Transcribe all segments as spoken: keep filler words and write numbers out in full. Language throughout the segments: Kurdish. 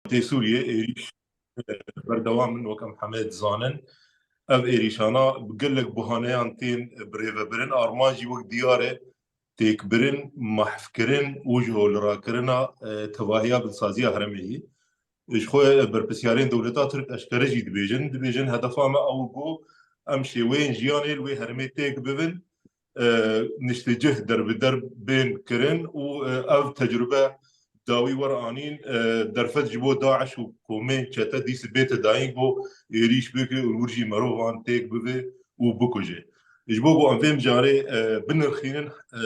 Tê Sûriyê êrîş, e, berdewam in, wek em hemê dizanin. Ev êrîşana bi gelek buhaneyan tên birêvebirin. Armanc jî wek diyar e, têkbirin, mahfkirin û ji holrakirina, e, tevahiya binsaziya herêmê ye. Ji xwe berpirsiyarên dewleta Tirk eşkere jî dibêjin. Dibêjin hedefa me ew ku em şêweyên jiyanê li wê herêmê têk bibin, e, niştecih derbider bên kirin û, e, ev tecrube dawî wer anîn, e, derfet ji bo DAIŞ û komên çete dîs bête dayîn ku êrîş bike û li wir jî merovan têk bibe û bikuje. Ji bo ku em vê mijarê, e, binirxînin, e,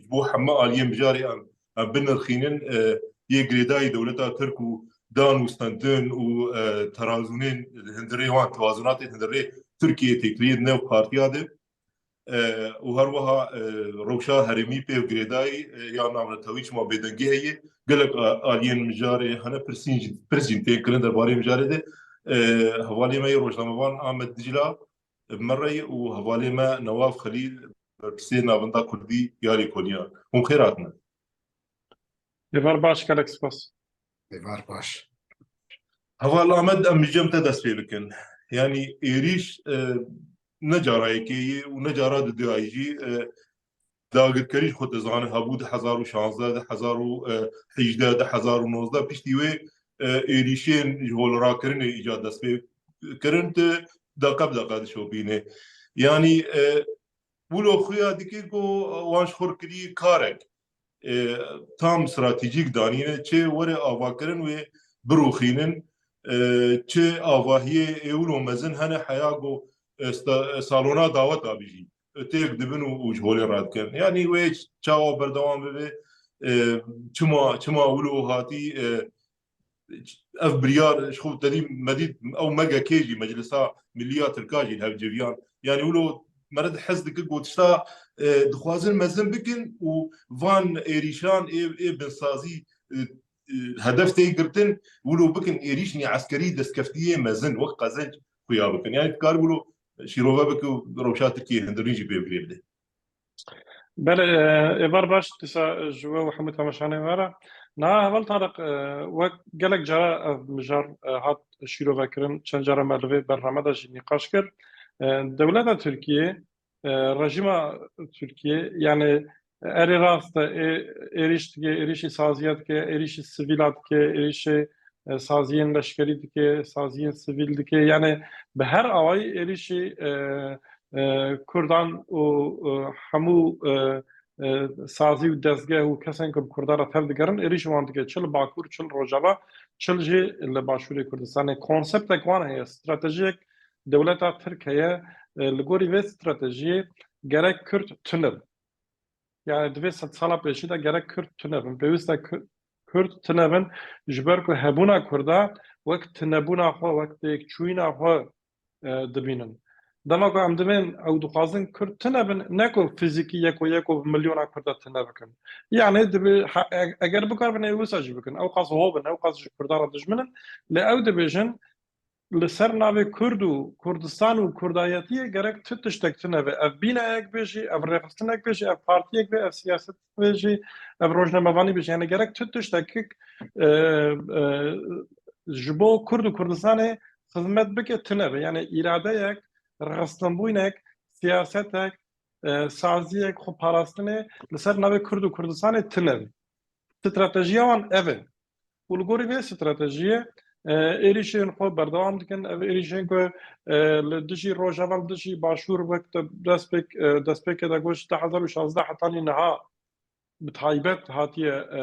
ji bo heme aliyên mijarê em, em binirxînin, e, yê girêdayî dewleta Tirk û dan û standin û, e, terazûnên hundirê wan, tewazunatên hundirê Tirkiyeyê têkiliyê di nav partiya de. E, û her wiha, e, rewşa herêmî pê girêdayî, e, ya navnetewî çima bêdengî heye, gelek a-, aliyên mijarê hene pirsîn jî, pirs jî tên kirin derbarê mijarê de. E, hevalê me yê rojnamevan Ahmet Dicla, e, bi me re ye û hevalê me Newaf Xelîl, berpirsê Navenda Kurdî ya lêkoliyan. Hûn xêr hatine. Êvar baş, gelek spas. Êvar baş. Heval Amed, em ji cem te dest pê bikin. Yanî êrîş, e, ne cara yekê ye û ne cara duduyayî jî, e, dagirkerî ji xwe dizane hebû du hezar û şazdeh, du hezar û hejdeh, du hezar û nozdeh, piştî wê, e, êrîşên ji holrakirinê îca dest pê kirin, tu deqe bi deqe dişopîne. Yanî, e, wilo xuya dike ku wan ji xwe kirî karek, e, tam stratejîk danîne, çi were avakirin wê birûxînin, e, çi avahiyê ê wilo mezin hene heya ku, e, sta-, salona daweta bijî, e, têk dibin û, û ji holê radikin. Yanî wê çawa berdewam bibe, e, çima, çima wilo hatî, e, ev biryar ji xwe tedî medî ew megekê jî, Meclisa Milliya Tirka jî li hev civiyan. Yanî wilo mere di hez dike ku tişta, e, dixwazin mezin bikin û van êrîşan ê, ê binsazî, e, e, hedef tê girtin, wilo bikin êrîşinê eskerî destkeftiyê mezin wek qezenc xuya bikin. Yanî dikar wilo şîrove bike û rewşa Tirkiyê hundirîn jî pê bi rê bide. Belê, e, êvar baş, dîsa ji we û hemû temaşanê we re. Niha heval Tariq, e, wek gelek cara ev mijar, e, hat şîrovekirin, çend cara me li vê bername de jî nîqaş kir. E, dewleta Tirkiyê, e, rejîma Tirkiyê, yanî erê rast e, ê-, êrîş dike, êrîşî saziya dike, êrîşî sivîla dike, êrîşê, e, saziyên leşkerî dike, saziyên sivîl dike. Yanî bi her awayî êrîşî, e, e, Kurdan û, e, hemû, e, e, sazî û dezgeh û kesên ku bi Kurdan re tev digerin, êrîşî wan dike. Çi li Bakur, çi li Rojava, çi jî li Başûrê Kurdistanê. Konseptek wan heye, stratejiyek dewleta Tirk heye. E, li gorî vê stratejiyê gerek Kurd tune bin. Yani divê sedsala pêşî de gerek Kurd tune bin. Pêwîst e Ku-, Kurd tune bin, ji ber ku hebûna Kurda wek tunebûna xwe, wek têkçûyîna xwe, e, dibînin. Dema ku em divên ew dixwazin Kurd tune bin, ne ku fizîkî yeko yeko bi milyona Kurda tune bikin. Yani divê ha-, e-, eger bikaribin ê wisa jî bikin. Ew qas ho bin, ew qas ji Kurda re dijmin in. Lê ew dibêjin, li ser navê Kurd û Kurdistan û Kurdayetiyê gerek tu tiştek tune be. Ev bînayek be jî, ev rêxistinek be jî, ev partiyek be, ev siyaset be jî, ev rojnamevanî be jî. Yani gerek tu tiştek, e, e, ji bo Kurd û Kurdistanê xizmet bike tune be. Yani îradeyek, rêxistinbûynek, siyasetek, e, saziyek, xwe parastinê li ser navê Kurd û Kurdistanê tune be. Stratejiya wan ev e. Û li gorî vê stratejiyê, e, êrîşên xwe berdewam dikin. Ev êrîşên ku, e, li dijî Rojava, li dijî Başûr wek te destpêk, e, destpêkê de got, ji du hezar û şazdeh hetanî niha bi taybet hatiye, e,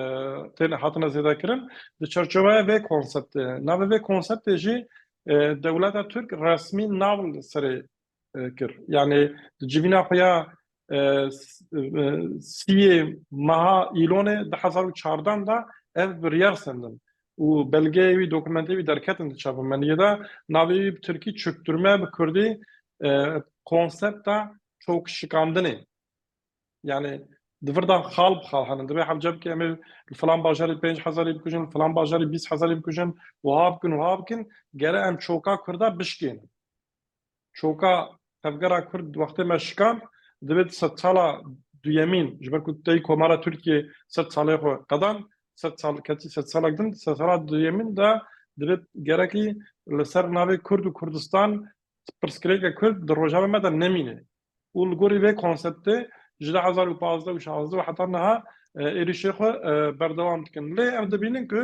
tên, hatine zêdekirin. Di çerçeveya vê konseptê, navê vê konseptê jî, e, dewleta Tirk resmî nav li serê e, kir. Yani di civîna xwe ya, e, s-, e, siyê meha Îlonê du hezar û çardan de ev biryar sendin. Û belgeyê wî, dokumentê wî derketin di çapemeniyê de, navê wî bi tirkî çöktürme, bi kurdî, e, konsepta çok şikandinê. Yani di vir de xal bi xal henin. Divê hewce bike em ê li filan bajarê pênc hezarî bikujin, li filan bajarê bîst hezarî bikujin, wiha bikin, wiha bikin, gere em çoka kurda bişkênin. Çoka tevgera Kurd wextê me şikand, divê di sedsala duyemîn, ji ber ku tey Komara Tirkiyê sed salê xwe qedan, sed sal, keçî sed salek din, sedsala duyemîn de divê gerekî li ser navê Kurd û Kurdistan pirsgirêke Kurd di rojava me de nemîne. Û li gorî vê konseptê ji du hezar û pazdeh û şazdeh û heta niha, e, êrîşê xwe, e, berdewam dikin. Lê em dibînin ku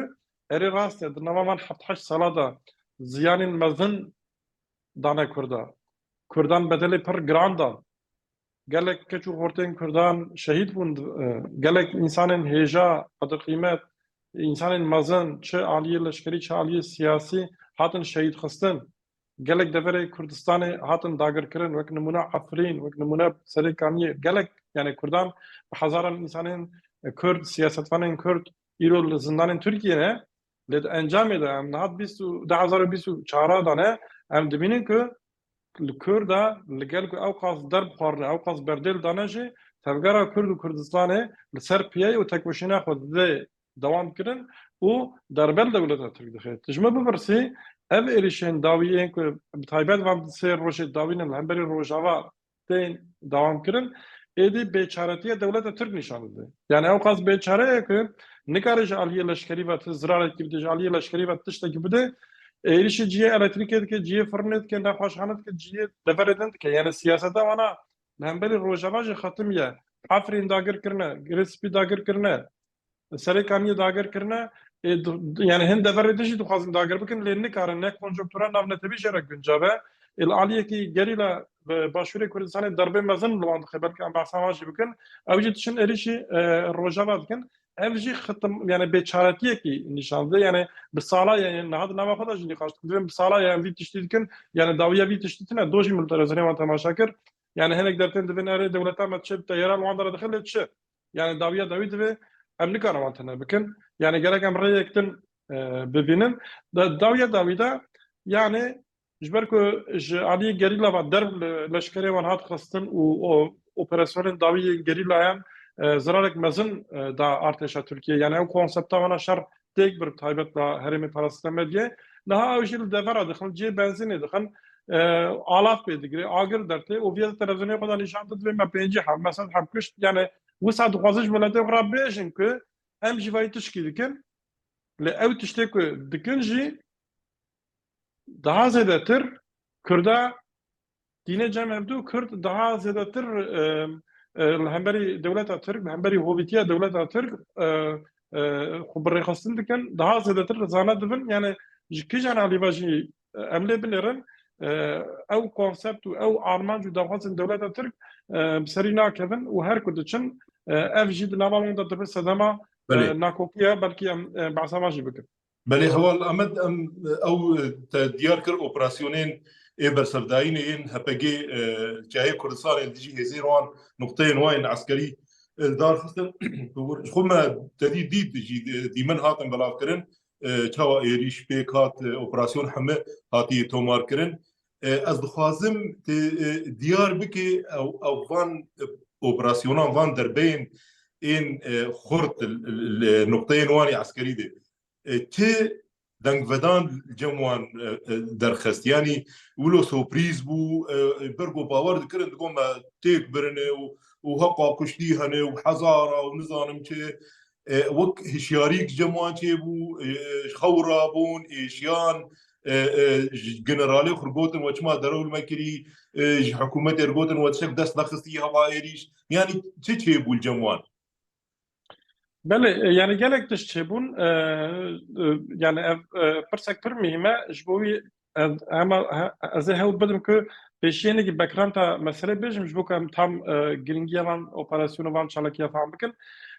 erê rast e, di nava van heft heşt sala de ziyanên mezin dane Kurda. Kurdan bedelê pir giran dan. Gelek keç û xortên Kurdan şehîd bûn, e, gelek însanên hêja, qedirqîmet, însanên mezin, çi aliyê leşkerî, çi aliyê siyasî hatin şehîd xistin. Gelek deverê Kurdistanê hatin dagirkirin, wek nimûne Efrîn, wek nimûne Serê Kaniyê. Gelek, yani Kurdan bi hezaran însanên, e, Kurd, siyasetvanên Kurd îro li zindanên Tirkiyê ne. Lê di encamê de em niha bîst û, du hezar û bîst û çar de ne, em dibînin ku li Kurda, li gel ku ew qas derb xwarine, ew qas berdêl dane jî, tevgera Kurd û Kurdistanê li ser piyeyê û tekoşîna xwe didê dewam kirin û darbe li dewleta Tirk dixe. Tu ji min bipirsî, ev êrîşên dawî yên ku bi taybet van sê rojê dawî ne li hemberî Rojava tên dewam kirin, êdî bêçaretiya dewleta Tirk nîşan dide. Yani ew qas bêçare ye ku nikare ji aliyê leşkerî ve tu zirarekî bide, ji aliyê leşkerî ve tiştekî bide, êrîşî cihê elektrîkê dike, cihê firnê dike, nexweşxane dike, cihê deverê din dike. Yani siyaseta wana li hemberî Rojava jî xetimiye. Efrîn dagir kirine, Girê Spî dagir kirine, Serê Kaniyê dagir kirine, ê, di-, di-, yani hin deverê din jî dixwazin dagir bikin, lê nikarin, ne konjonktura navnetewî jê re guncav e. Ê, li aliyekî gerîla li Başûrê Kurdistanê derbê mezin li wan dixe, belkî em behsa wan jî bikin. Ew jî diçin êrîşî, e, Rojava dikin. Ev jî xitim, yani bêçaretiyekî nîşan dide. Yani bi sala ye, yani niha di nava xwe de jî nîqaş dikin. Divên bi sala ye em vî tiştî dikin, yani dawiya vî tiştî tune, do jî min li televîzyonê wan temaşe kir. Yani hinek dertên divên erê dewleta me çi bi teyara li wan de re dixe, lê çi? Yani dawiya dawî divê em nikarin wan tune bikin. Yani gerek em rêyek din, e, bibînin. Da-, dawiya dawî de yani ji ber ku ji aliyê gerîla ve derb li leşkerê wan hat xistin û o operasyonên dawî yên gerîlayan, e, zirarek mezin, e, da artêşa Tirkiyê. Yani ew konsepta wana şer têk bir taybet da herêmê parasite medyê. Niha ew jî li devera dixin, cihê benzînê dixin, e, alav pê digire, agir dertê û viya televizyonê xwe da nîşan dide, divê me pêncî heb, me sed heb kuşt. Yani wisa dixwazin ji miletê xwe re bêjin ku em jî vayî tişkî dikin. Lê ew tiştê ku dikin jî daha zêdetir Kurda tîne cem hevdû, Kurd daha zêdetir, e, e, li hemberî dewleta Tirk, li hemberî hovîtiya dewleta Tirk, e, e, xwe bi rêxistin dikin, daha zêdetir zane dibin. Yani ji kîjan alî ve jî, e, em lê binêrin, e, ew konsept û ew armanc û daxwazên dewleta Tirk, e, bi serî nakevin û her ku diçin, e, ev jî di nava wan de dibe sedema, e, Belê. nakokiya, belkî em, e, behsa van jî bikin. Belê, Heval Amed, em, ew, te diyar kir operasyonên ê bersevdayînê yên H P G, e, cihê Kurdistanê li dijî hêzên wan, nuqteyên wan yên eskerî, e, li dar xistin. Ji xwe me tedî dît jî, e, dîmen hatin belavkirin, e, çawa êrîş pêk hat, e, operasyon heme hatiye tomarkirin. E, ez dixwazim te, e, diyar bike ew, ew van, e, operasyonan, van derbeyên ên, e, xurt li, li, li nuqteyên wan ê eskerî de. E, çi dengvedan cem wan, e, e, derxist. Yanî wilo soprîz bû, e, e, ber ku bawer dikirin, digot me têk birine û, û heqa kuştî hene û hezara û nizanim çi. E, wek hişyarîk cem wan çêbû, e, xew rabûn, êşiyan, e, e, ji generalê xwe gotin we çima derew li me kirî, e, ji hikûmetê re gotin we tiştek dest nexistî heva êrîş. Yanî çi çêbû li cem wan? Belê, e, yani gelek tişt çêbûn, e, e, yani ev, e, pirsek pir muhîm e, ji bo wî ez, hema, he, ez ê hewl bidim ku pêşiyê hinekî backgrounda meselê bêjim, ji bo ku em tam, e, girîngiya van operasyona, van çalakiya fam bikin.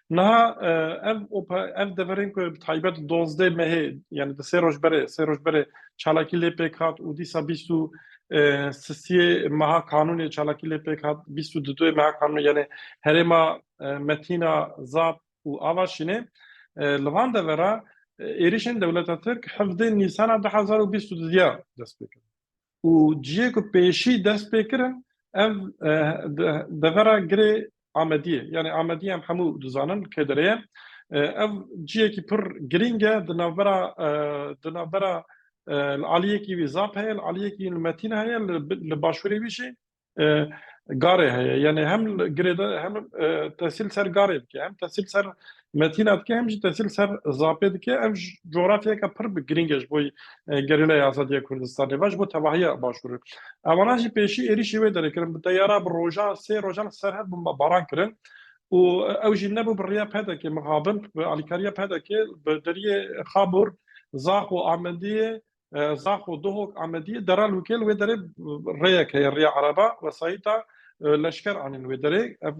Niha, e, ev ope-, ev deverên ku bi taybet dozdeh mehê, yani di sê roj berê, sê roj berê çalakî lê pêk hat û dîsa bîst û, e, sisiyê meha kanûnê çalakî lê pêk hat, bîst û duduyê meha kanûnê, yani herêma, e, Metîna, Zap û Avaşînê, e, li van devera, e, êrîşên dewleta Tirk hevdê Nîsana du hezar û bîst û duya dest pê kirin. Û cihê ku pêşî dest pê kirin, ev, e, de-, devera girê Amediyê. Yani Amediyê em hemû dizanin kê derê ye. E, ev cihekî pir girîng e, di navbera, e, di navbera, e, li aliyekî wî Zap heye, li aliyekî li Metîn heye, li, li başûrê wî jî, e, garê heye. Yani hem girêde hem e, tesîl ser garê dike, hem tesîl ser metîna dike, hem jî tesîl ser zapê dike. Ev ji coğrafyayeke pir bi girîng e ji bo e, gerîlaya azadiya Kurdistanê ve, ji bo tevahiya Başûrê. Evana jî pêşî êrîşî wê derê kirin. Bi teyara bi roja, sê rojan ser hev bombebaran kirin. Û ew jî nebû bi riya P D K mixabin, bi alîkariya P D K, bi deriyê Xabûr, Zaxo, Amediyê, e, Zaxo, Duhok, Amediyê, dera Lûkê li wê derê rêyek heye, riya ereba, wesayîta e, leşker anîn wê derê. Ev,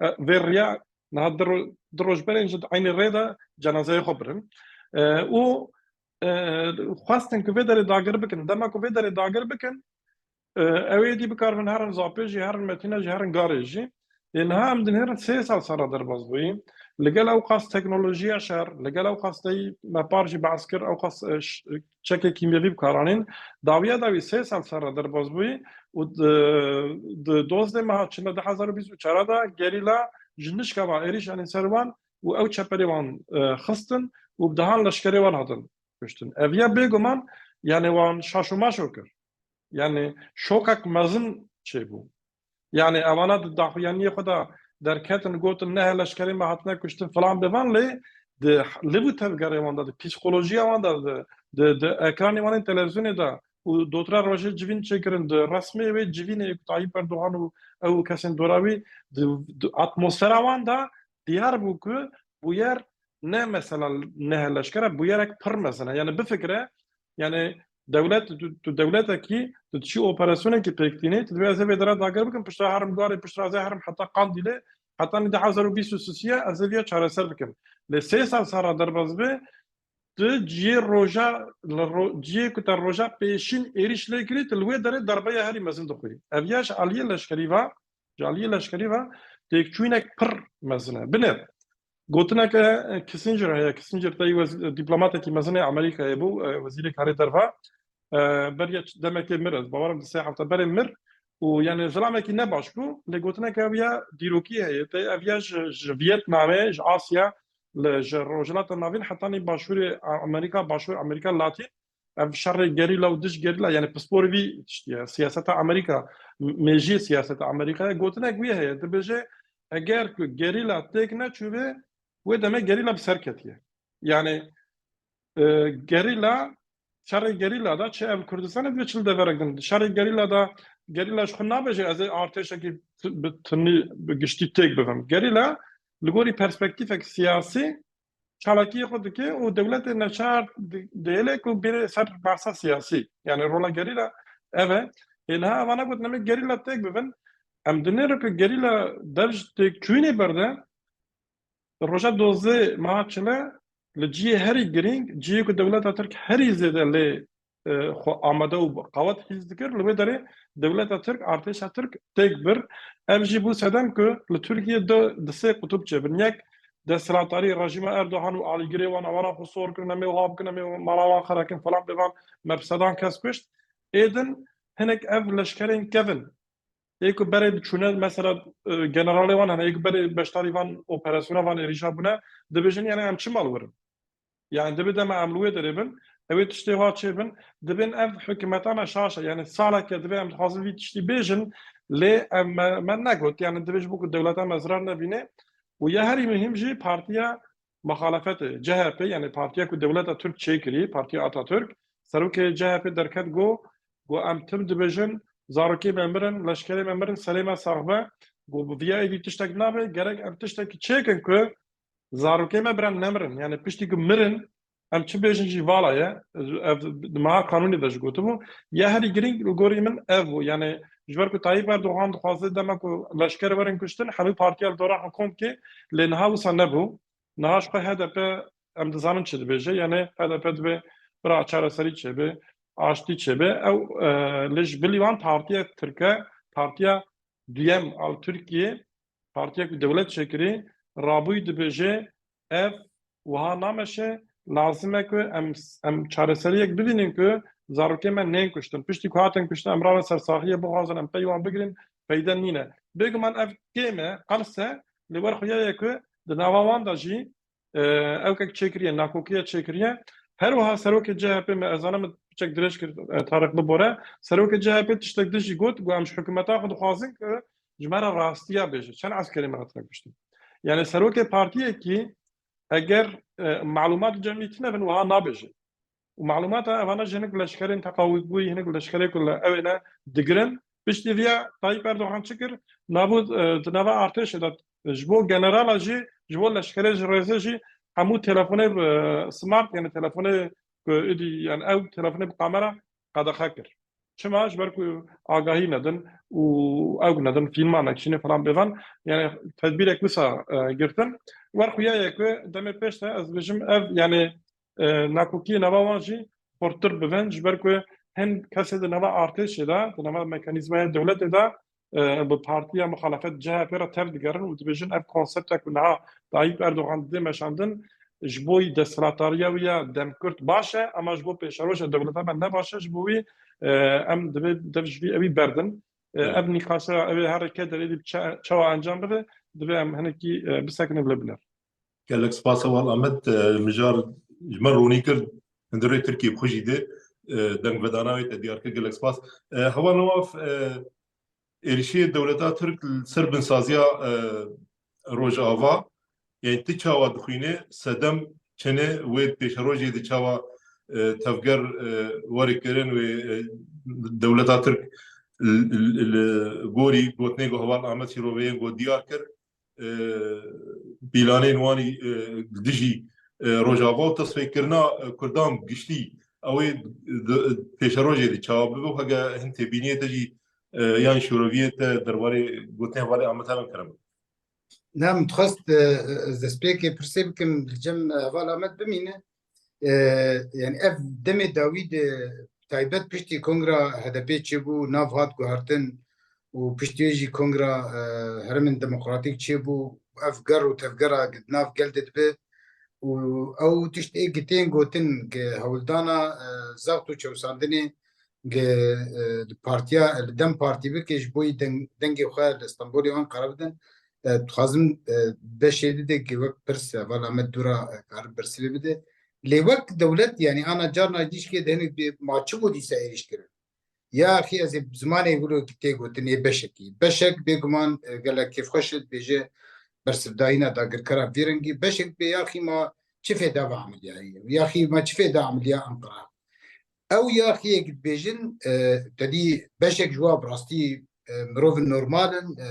e, vê riya niha du ro-, du roj berê ji eynî rê de cenazeyê xwe birin. E, û e, xwestin ku vê derê dagir bikin. Dema ku vê derê dagir bikin, e, ew êdî bikaribin herin zapê jî, herin metîna jî, herin garê jî. Ê niha em dinêrin sê sal ser re derbas bûyî. Li gel ew qas teknolojiya şer, li gel ew qas tey me par jî behs kir, ew qas, e, ş-, çekê kîmyevî bikaranîn. Dawiya dawî sê sal ser re derbas bûyî û di, di dozdeh meha çile du hezar û bîst û çar de gerîla ji nişka van êrîş anîn ser wan û ew çeperê wan, e, xistin û bi dehan leşkerê wan hatin kuştin. Ev ya bêguman, yani wan şaş û maşo kir. Yani şokek mezin çêbû. Yani evana di daxuyaniyê xwe de derketin, gotin, "Neh leşkerê me hatine kuştin," falan bêvan, lê di liv û tevgerê wan de, di psîkolojiya wan de, di, di, di ekranê wan ên televîzyonê de û dotra rojê civîn çêkirin, di resmê wê civînê ku Tayyip Erdogan û ew kesên dora wî, di, di atmosfera wan de diyar bû ku bûyer ne mesela neh leşker e, bûyerek pir mezin e. Yani bifikire, yani dewlet, tu, tu dewletekî, tu çi operasyonekî pêk tînî, tu divê ez ê vê dera dagir bikim, piştre herim Garê, piştre ez ê herim heta Qandîlê, heta nî du hezar û bîst û sê ye, ez ê viya çareser bikim. Lê sê sal ser re derbas bê, tu ciyê roja, li ro-, ciyê ku te roja pêşîn êrîş lê kirî, tu li wê derê darbeya herî mezin dixwî. Ev ya ji aliyê leşkerî ve, ji aliyê leşkerî ve têkçûyînek pir mezin e. Binêr, gotineke, e, Kissinger heye. Kissinger tey wez-, dîplomatekî mezin ê Amerîkayê bû, e, wezîrê karê derve. E, beriya ç-, demekê mir, ez bawerim di sê hefte berê mir û, yani, zilamekî ne baş bû, lê gotineke ev ya dîrokî heye. Tey ev ya ji, ji Vietnamê, ji Asya, li, ji Rojhilata Navîn hetanî Başûrê A-, Amerîka, Başûr Amerîka Latîn, ev şerê gerîla û dij gerîla, yani pisporê vî tiştî ye. Siyaseta Amerîka, m-, mêjiyê siyaseta Amerîkayê gotinek wî heye. Dibêje, eger ku gerîla têk neçûbê, wê demê gerîla bi ser ketiye. Yani, e, gerîla, şerê gerîla da çi ev Kurdistanê dibe çi li deverek din. Şerê gerîla da, gerîla ji xwe nabêje, "Ez ê artêşekî t-, bi tinî, bi giştî têk bibim." Gerîla, li gorî perspektîfek siyasî, çalakiyê xwe dike û dewletê neçar di-, dihêle ku bêre ser behsa siyasî. Yani rola gerîla ev e. Ê niha evana gotin, "Em ê gerîla têk bibin." Em dinêrin ku gerîla dev ji têkçûyînê berde, roja dozdeh meha çile li cihê herî girîng, cihê ku dewleta Tirk herî zêde lê e, xwe amade û qewet hîs dikir, li wê derê dewleta Tirk, artêşa Tirk têk bir. Ev jî bû sedem ku li Tirkiye du, di sê qutub çêbin. Yek, desthilatdarî rejîma Erdogan û alîgirê wan, wana xwe sor kirin, em ê wiha bikin, em ê mala wan xera kin, falan bêvan, me bi sedan kes kuşt. Ê din, hinek ev leşkerên kevin, ê ku berê diçûne, mesela, e, generalê wan hene, ê ku berê beşdarî van operasyona, van êrîşa bûne, dibêjin, yani, em çima li wir in? Yani, dibe dema em li wê derê bin, ew ê tiştê wa çê bin, dibên ev hikûmeta me şaş e. Yani, saleke dibe em dixwazin vî tiştî bêjin, lê em me, me negot. Yani, dibe ji bo ku dewleta me zirar nebîne. Û ya herî muhîm jî partiya muxalefetê, C H P, yani partiya ku dewleta Tirk çêkirî, partiya Atatürk, serokê C H P derket got, got, "Em tim dibêjin, zarokê me mirin, leşkerê me mirin, serê me sax be." Got, "Bi viya êdî tiştek nabe, gerek em tiştekî çêkin ku zarokê me biran nemirin." Yani piştî ku mirin, em çi bêjin jî vala ye. Ev di meha qanûnê de jî gotibû. Ya herî girîng li gorî min ev bû. Yani ji ber ku Tayyip Erdogan dixwaze dema ku leşker werin kuştin, hemû partiya li dora xwe kom dike, lê niha wisa nebû. Niha ji xwe H D P em dizanin çi dibêje. Yani H D P dibê bira çareserî çêbe, aştî çêbe. Ew, e, lê ji bilî wan partiya Tirke, partiya duyem a Tirkiyê, partiya ku dewlet çêkirî, rabûyî dibêje, ev wiha nameşe, lazim e ku em, em çareseriyek bibînin ku zarokê me nên kuştin. Piştî ku hatin kuştin, em rawin ser saxiyê bixwazin, em pey wan bigrin, feyde nîne. Bêguman ev kêm e, qels e, lê wer xuya ye ku di nava wan de jî, e, ewkek çêkiriye, nakokiye çêkiriye. Her wiha serokê C H P me, ez zanim min piçek dirêj kir, e, Tarek bibore. Serokê C H P tiştek din jî got, got, "Em ji hikûmeta xwe dixwazin ku ji me re rastiya bêje. Çend eskerê me re tine kuştin? Yani serokê partiyekî eger, e, malumat û cemî tine bin wiha nabêje. Û malumata evana jî hinek leşkerên teqawîtbûyî, hinek leşkerê ku li ew ê ne digirin. Piştî viya Tayyip Erdogan çi kir? Navû, e, di nava artêşê de, e, ji bo generala jî, ji bo leşkerê ji rêzê jî hemû telefonê bi smart, yani telefonê ku êdî, yani ew telefonê bi kamera qedexe kir. Çima? Ji ber ku agahî nedin û ew nedin, fîlman nekişîne falan bêvan. Yani tedbîrek wisa, e, girtin. Wer xuya ye ku demê pêş de ez dibêjim ev, yani e, nakokiyê nava wan jî xurttir bibin, ji ber ku hin kesê di nava artêşê de, di nava mekanîzmaya dewletê de, e, bi partiya muxalefet C H P re tev digerin û dibêjin ev konsepta ku niha Tayyip Erdogan didê meşandin, ji bo desthilatdariya wî ya demkurt baş e, ama ji bo pêşeroja dewleta me ne baş e, ji bo wî, e, em divê dev ji vî ewî berdin. E, Evet. Ev nîqaşa ew ê her rêke derê dî çe-, çawa encam bide, divê em hinekî, e, bisekinin li binêr. Gelek spas Heval Amed, e, mijar ji me ronî kir, hundirê Tirkiyê bi xwe jî dê, e, dengvedana wê te diyar kir, gelek spas. E, Heval Newaf, e, êrişê dewleta Tirk li ser binsaziya, e, Rojava, yani ti çawa dixwîne, sedem çene wê pêşerojê de çawa, e, tevger, e, were kirin wê, e, dewleta Tirk li, li, li gorî gotinê ku Heval Amed Şîroveyên ku diyar kir, e, pîlanên wanî, e, dijî, e, Rojava û tesfêkirina, e, Kurdan giştî, ew ê di, pêşerojê de çawa bibe û heke hin têbîniyê te jî, e, yan şîroviyê te derbarê gotinê Hevalê Amed hebin kerem. Na, min dixwest, e, ez destpêkê pirsê bikim, li cem, e, Heval Amed bimîne. E, yani ev demê dawî de taybet piştî kongra H D P çêbû, nav hat guhertin û piştî wê jî kongra, e, herêmên demokratîk çêbû. Ev ger û tevgera di nav gel de dibe û ew tişt ê gi tên gotin gi hewldana, e, zext û çewsandinê gi, e, di partiya, li DEM Partî bike ji bo yî deng-, dengê xwe li Stenbolê û Ankara bidin. E, dixwazim, e, beşê dide gi wek pirs, e, vala me dûra, e, karin bersivê bide. Lê wek dewlet, yani ana carna dîşkê de hinek bê ma çi bû dîsa êrîş kirin? Ya axî ez ê zimanê wilo tê gotin ê beşekî. Beşek bêguman, e, gelek kêfxweş e, dibêje bersivdayîna dagirkera vî rengî. Beşek bê ya axî ma çi fêda va emeliyayê? Ya axî ma çi fêda emeliya Ankara? Ew ya axî yek dibêjin, e, te dî beşek ji wa bi rastî, e, mirovin normal in, e,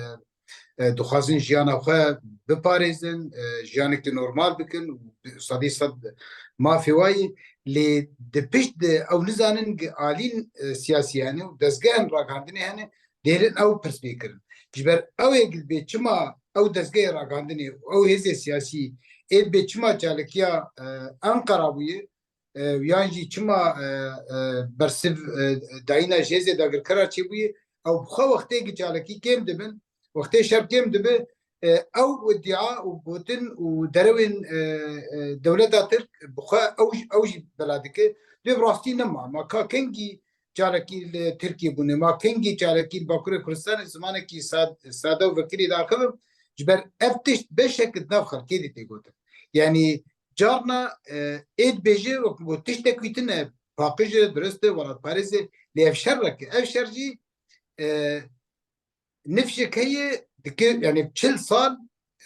e, dixwazin jiyana xwe biparêzin, e, jiyanekî normal bikin û sedî sed mafê wa yî. Lê di pişt de ew nizanin gi alîn, e, siyasî hene û dezgehên ragihandinê hene, dêrin ew pirs bê kirin. Ji ber ew ê dibê çima ew dezgehê ragihandinê û ew hêzê siyasî ê dibê çima çalekiya, e, Ankara bûye, e, yan jî çima, e, e, bersiv, e, dayîna ji hêzê dagirkera çêbûyî, ew bi xwe wextê gi çalakî kêm dibin, wextê şer kêm dibe, e, ew iddia û gotin û derewên, e, e, dewleta Tirk bi xwe ew jî, ew jî bela dike. Dê bi rastî nema. Ma ka kengî çalakî li Tirkiyê bûne, ma kengî çalakî li Bakurê Kurdistanê zimanekî sad-, sade û vekirî daxivim, ji ber ev tişt beşek di nav xelkê de tê gotin. Yanî carna, e, ê dibêje wek ku tiştek wî tune, paqij e, dirist e, welatparêz e, lê ev şerrek e. Ev şer jî, e, nifşek heye dike, yani çil sal,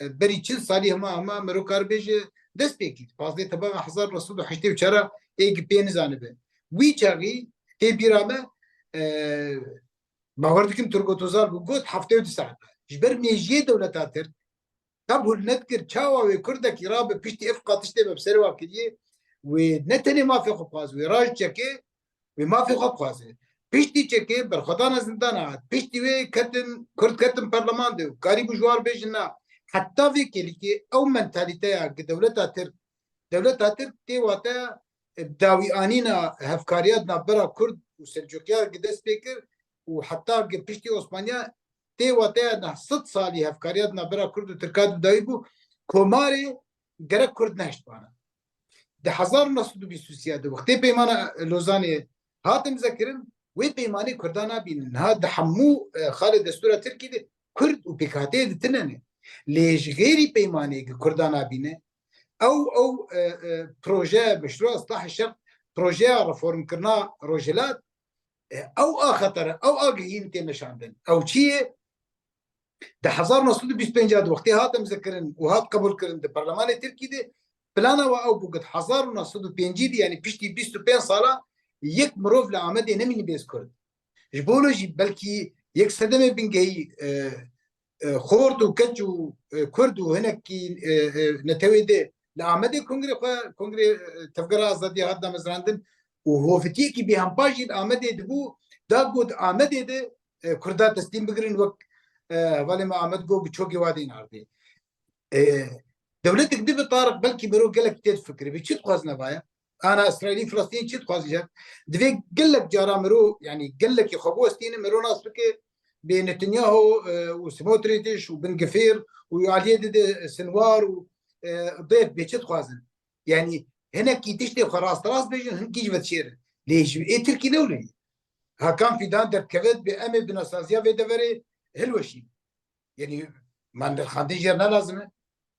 e, berî çil salî hema, hema mero kar bêje dest pê kî. Pazdeh Tebana hezar neh sed û heştê û çar ê gi pê nizanibe. Wî çaxî tê bîra me, e, bawer dikim Turgut Özal bû got heftê û du saet. Ji ber mêjiyê dewleta Tirk qebûl nedikir, çawa wê Kurdekî rabe piştî ev qatiştê me bi serê wa kiriye, wê ne tenê mafê xwe bixwaze, wê raj çeke, wê mafê xwe bixwaze. Piştî çeke berxwedana zindana hat, piştî wê ketin, Kurd ketin perleman de û karîbû ji war bêjin na. Heta vê kêlîkê ew mentalîteya gi dewleta Tirk, dewleta Tirk tê wateya, e, dawîanîna hevkariya di navbera Kurd û Selcukiya gi dest pê kir û heta gi piştî Osmaniya tê wateya neh sed salî hevkariya di navbera Kurd û Tirka di dawî bû, komarê gerek Kurd nehiştbana. Di hezar û neh sed û bîst û sê de wextê Peymana Lozanê hat imzekirin, wê peymanê Kurda nabînin. Niha di hemû, e, xalê destûra Tirkî de Kurd û pêkhateyê di tine ne. Lê ji xêrî peymanê gi Kurda nabîne, ew, ew, e, e, proje, meşrûa Islahê Şerq, projeya reformkirina Rojhilat, e, ew a xetere, ew a gihîn tê meşandin. Ew çi ye? Di hezar û neh sed û bîst û pênc de wextê hat imzekirin û hat qebûlkirin di Parlemanê Tirkî de, plana we ew bû ku di hezar û neh sed û pêncî de, yanî piştî bîst û pênc sala, yek mirov li Amedê nemînî bêz Kurd. Ji bo wilo jî belkî yek sedemê bingehî, e, e, xort û keç û, e, Kurd û hinekî, e, e, netewê de li Amedê kongrê xwe, kongrê, e, Tevgera Azadiya hat damezrandin û hovitiyekî bêhempa jî li Amedê dibû, da got Amedê de, e, Kurda teslîm bigirin wek, e, hevalê me Amed got bi çokê wadên ardê. E, dewletek dibe Tariq belkî mero gelek tê difikirî. Bi çi dixwazine vaya? Ana Îsraîlî, Filistînî çi dixwazî jî? Divê gelek cara mero, yanî gelekî xwe biwestîne, mero nas bike bê Netanyahu, e, û Smotrîtiş û Bin Gifêr û aliyê dide Sinwar û, e, dêv bê çi dixwazin? Yanî hinekî tiştê xwe rast rast bêjin, hinkî ji ve dişêrin. Lê ji ê Tirkî ne wilo ye. Hakan Fîdan derdikeve bê em ê binasaziya vê deverê hilweşîn. Yanî manderxandin jê re ne lazim e.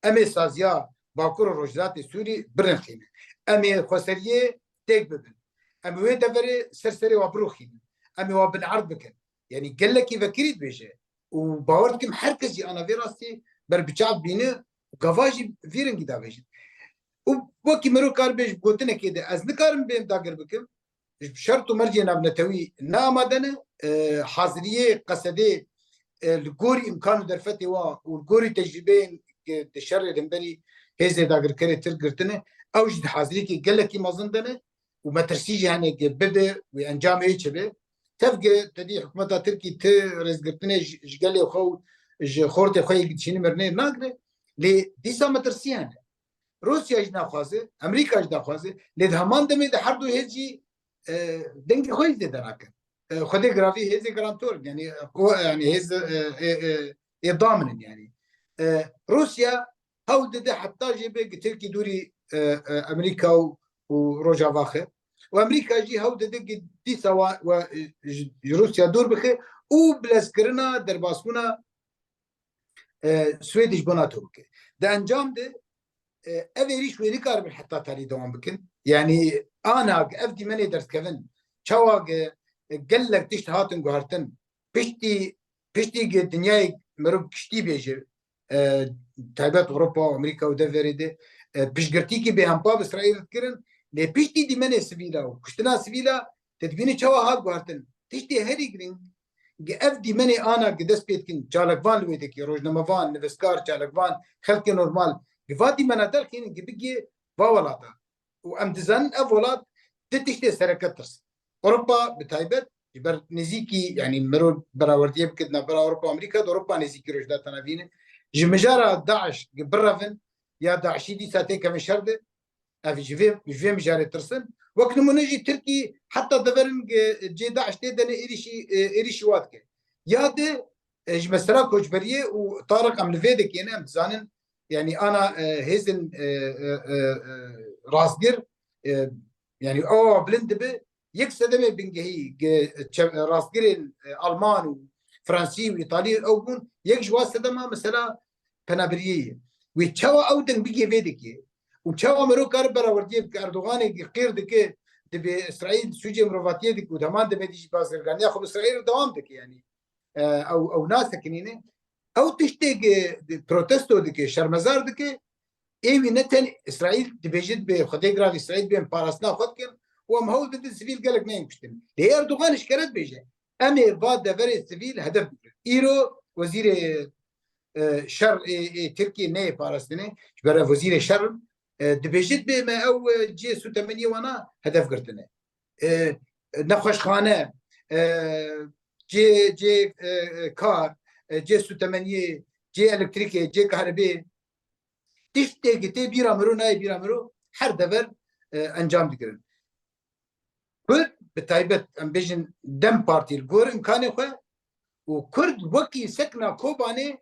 Em ê saziya Bakur û Rojhilatê Sûrî birinxînin. Em ê xweseriyê têk bibin. Em wê deverê ser serê wa birûxînin. Em ê wa binerd bikin. Yanî gelekî vekirî dibêje. Û bawer dikim her kes jî ana vê rastî ber bi çav bîne û gava jî vî rengî davêjin. Û wekî mero kar bê ji gotinekê de ez nikarim bêm dagir bikim. Şert û mercê navnetewî ne amade ne, e, haziriyê Qesedê, e, li gorî îmkan û derfetê wa û li gorî tecrûbeyên ku di şerê hemberî hêzê dagirkerê Tirk girtine, ew jî di haziriyekê gelekî mezin de ne û metirsî jî hene ku bibe wê encamê wê çi be. Tevge tedî hikûmeta Tirkî ti rêzgirtinê ji, ji gelê xwe û ji xortê xwe yê dişînî mirinê nagire, lê dîsa metirsî hene. Rûsya jî naxwaze, Amerîka jî naxwaze, lê di heman demê de her du hêz jî, e, dengê xwe jî zêde nakin. E, Xwedê giravî hêzê garantor in, yanî, e, quwe, yanî hêz, e, e, e, ê damin in, yanî. E, Rûsya hewl dide heta jê bê gi Tirkî dûrî, e, e, Amerîka û, û Rojava xe. Û Amerîka jî hewl dide gi dîsa wa, wa, e, ji, ji Rûsya dûr bixe û bilezkirina derbasbûna e, Swêdê ji bo NATO bike. Di encam de, e, ev êrîş wê nikaribin heta tarî dewam bikin. Yanî ana ev dîmenê derdikevin, çawa ge, e, gelek tişt hatin guhertin, piştî, piştî ge dinyayê meriv giştî bêje, e, taybet Ewropa û Amerîka û deverê de, e, piştgirtîkî bêhempa bi Îsraîl dikirin, lê piştî dîmenê sivîla û kuştina sivîla, te dibînî çawa hat guhertin. Tiştê herî girîng, gi ev dîmenê ana gi dest pê dikin, çalakvan li wê dikê, rojnamevan, nivîskar, çalakvan, xelkê normal, gi va dîmena derxînin, gi bigê va welata. Û em dizanin ev welat di tiştê sereke tirsin. Ewropa bi taybet, ji ber nêzîkî, yanî miro berawerdiyê bike di navbera Ewropa û Amerîka de, Ewropa nêzîkî Rojhilata Navîn e. Ji mijara DAIŞ gi birevin, ya DAIŞî dîsa têkevin şer de, ev ji vê, ji vê mijarê tirsin. Wek nimûne jî Tirkî heta deverin ge cê DAIŞ tê dene êrîşî, e, êrîşî wa dike. Ya de, e, ji mesela koçberiyê û Tariq em li vê dikê ne, em dizanin, yanî ana, e, hêzên, e, e, e, e, rastgir, e, yanî ewa bilind dibe, yek sedemê bingehî ge, çe-, rastgirên, e, Alman û Fransî û Îtalî ew bûn, yek ji wan sedema mesela penabiriyê ye. Wê çawa ew deng bigê vê dikê û çawa mero kare berawerdiyê bike, Erdoganê qîr dike, dibê Îsraîl sûcê mirovatiyê dike û di heman demê de jî bazirganiya xwe bi Îsraîl re dewam dike, yanî, e, ew, ew nasekinîne. Ew tiştê ge, protesto dike, şermezar dike, ê wî ne tenê Îsraîl dibêje, dibê Xwedê giravî Îsraîl bên parastina xwe dikin û em hewl didin sivîl gelek neyên kuştin. Lê Erdogan eşkere dibêje, em ê va deverê sivîl hedef bigirin. Îro wezîrê, e, şer ê, ê Tirkiyê neyê parastinê, ji ber ev wezîrê şer in, e, dibêje dibê me ew, e, cihê sûtemeniyê wana hedef girtine. E, nexweşxane, e, cê, cê, e, e, kar, e, cê sûtemeniyê, cê elektrîkê, cê kahribê, tiştê ki tê bîra miro, nayê bîra miro, her dever, e, encam digirin. Kurd, bi taybet, em bêjin DEM Partî li gor imkanê xwe û Kurd wekî sekna Kobanê,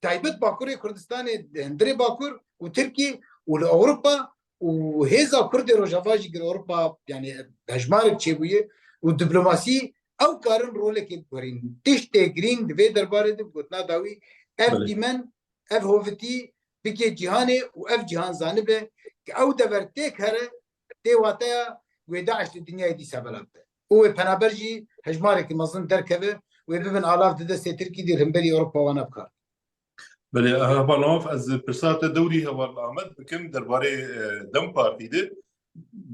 taybet Bakurê Kurdistanê, di hundirê Bakur û Tirkiyê û li Ewropa û hêza Kurdê Rojava jî gir Ewropa, yanî hejmarek çêbûye û diplomasî ew karin rolekê biguherînin. Tiştê girîng di vê derbarê de bi gotina dawî ev Belê. dîmen, ev hovitî bike cîhanê û ev cîhan zanibe ke ew dever têk here tê wateya wê DAIŞ li dinyayê dîsa bela bibe. Û wê penaber jî hejmarekî mezin derkeve wê bibin alav di destê Tirkî dî himberî Ewropa wana bikar. Belê, heval Rauf, ez pirsa te dewrî heval Amed bikim derbarê e, DEM Partî de.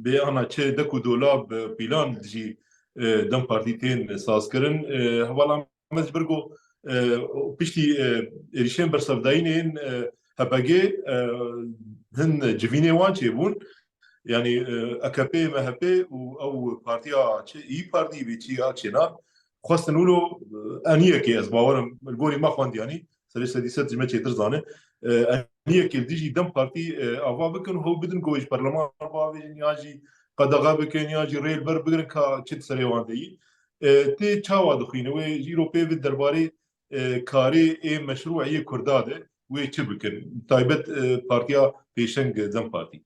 Bê ana çi dek û dolab, e, pîlan jî e, DEM Partî tên sazkirin. E, heval Amed ji ber ku e, piştî e, êrişên bersevdayînên e, H P G e, hin civînê wan çêbûn. Yanî e, A K P, M H P û ew partiya çi, İYİ Partî bê çi ya çêna. Xwestin wilo e, eniyekê ez bawerim, li gorî me xwendiyanî, serê sedî sed ji me çêtir zane. E, eniyekê li dijî DEM Partî e, ava bikin, hew bidin ku wê ji perleman bavêjin ya jî qedexe bikin ya jî rê li ber bigirin ka çi di serê wan de yî. E, tê çawa dixwîne? Wê ji îro pê ve derbarê e, karê ê meşrû yê Kurda de wê çi bikin? Taybet e, partiya pêşeng DEM Partî.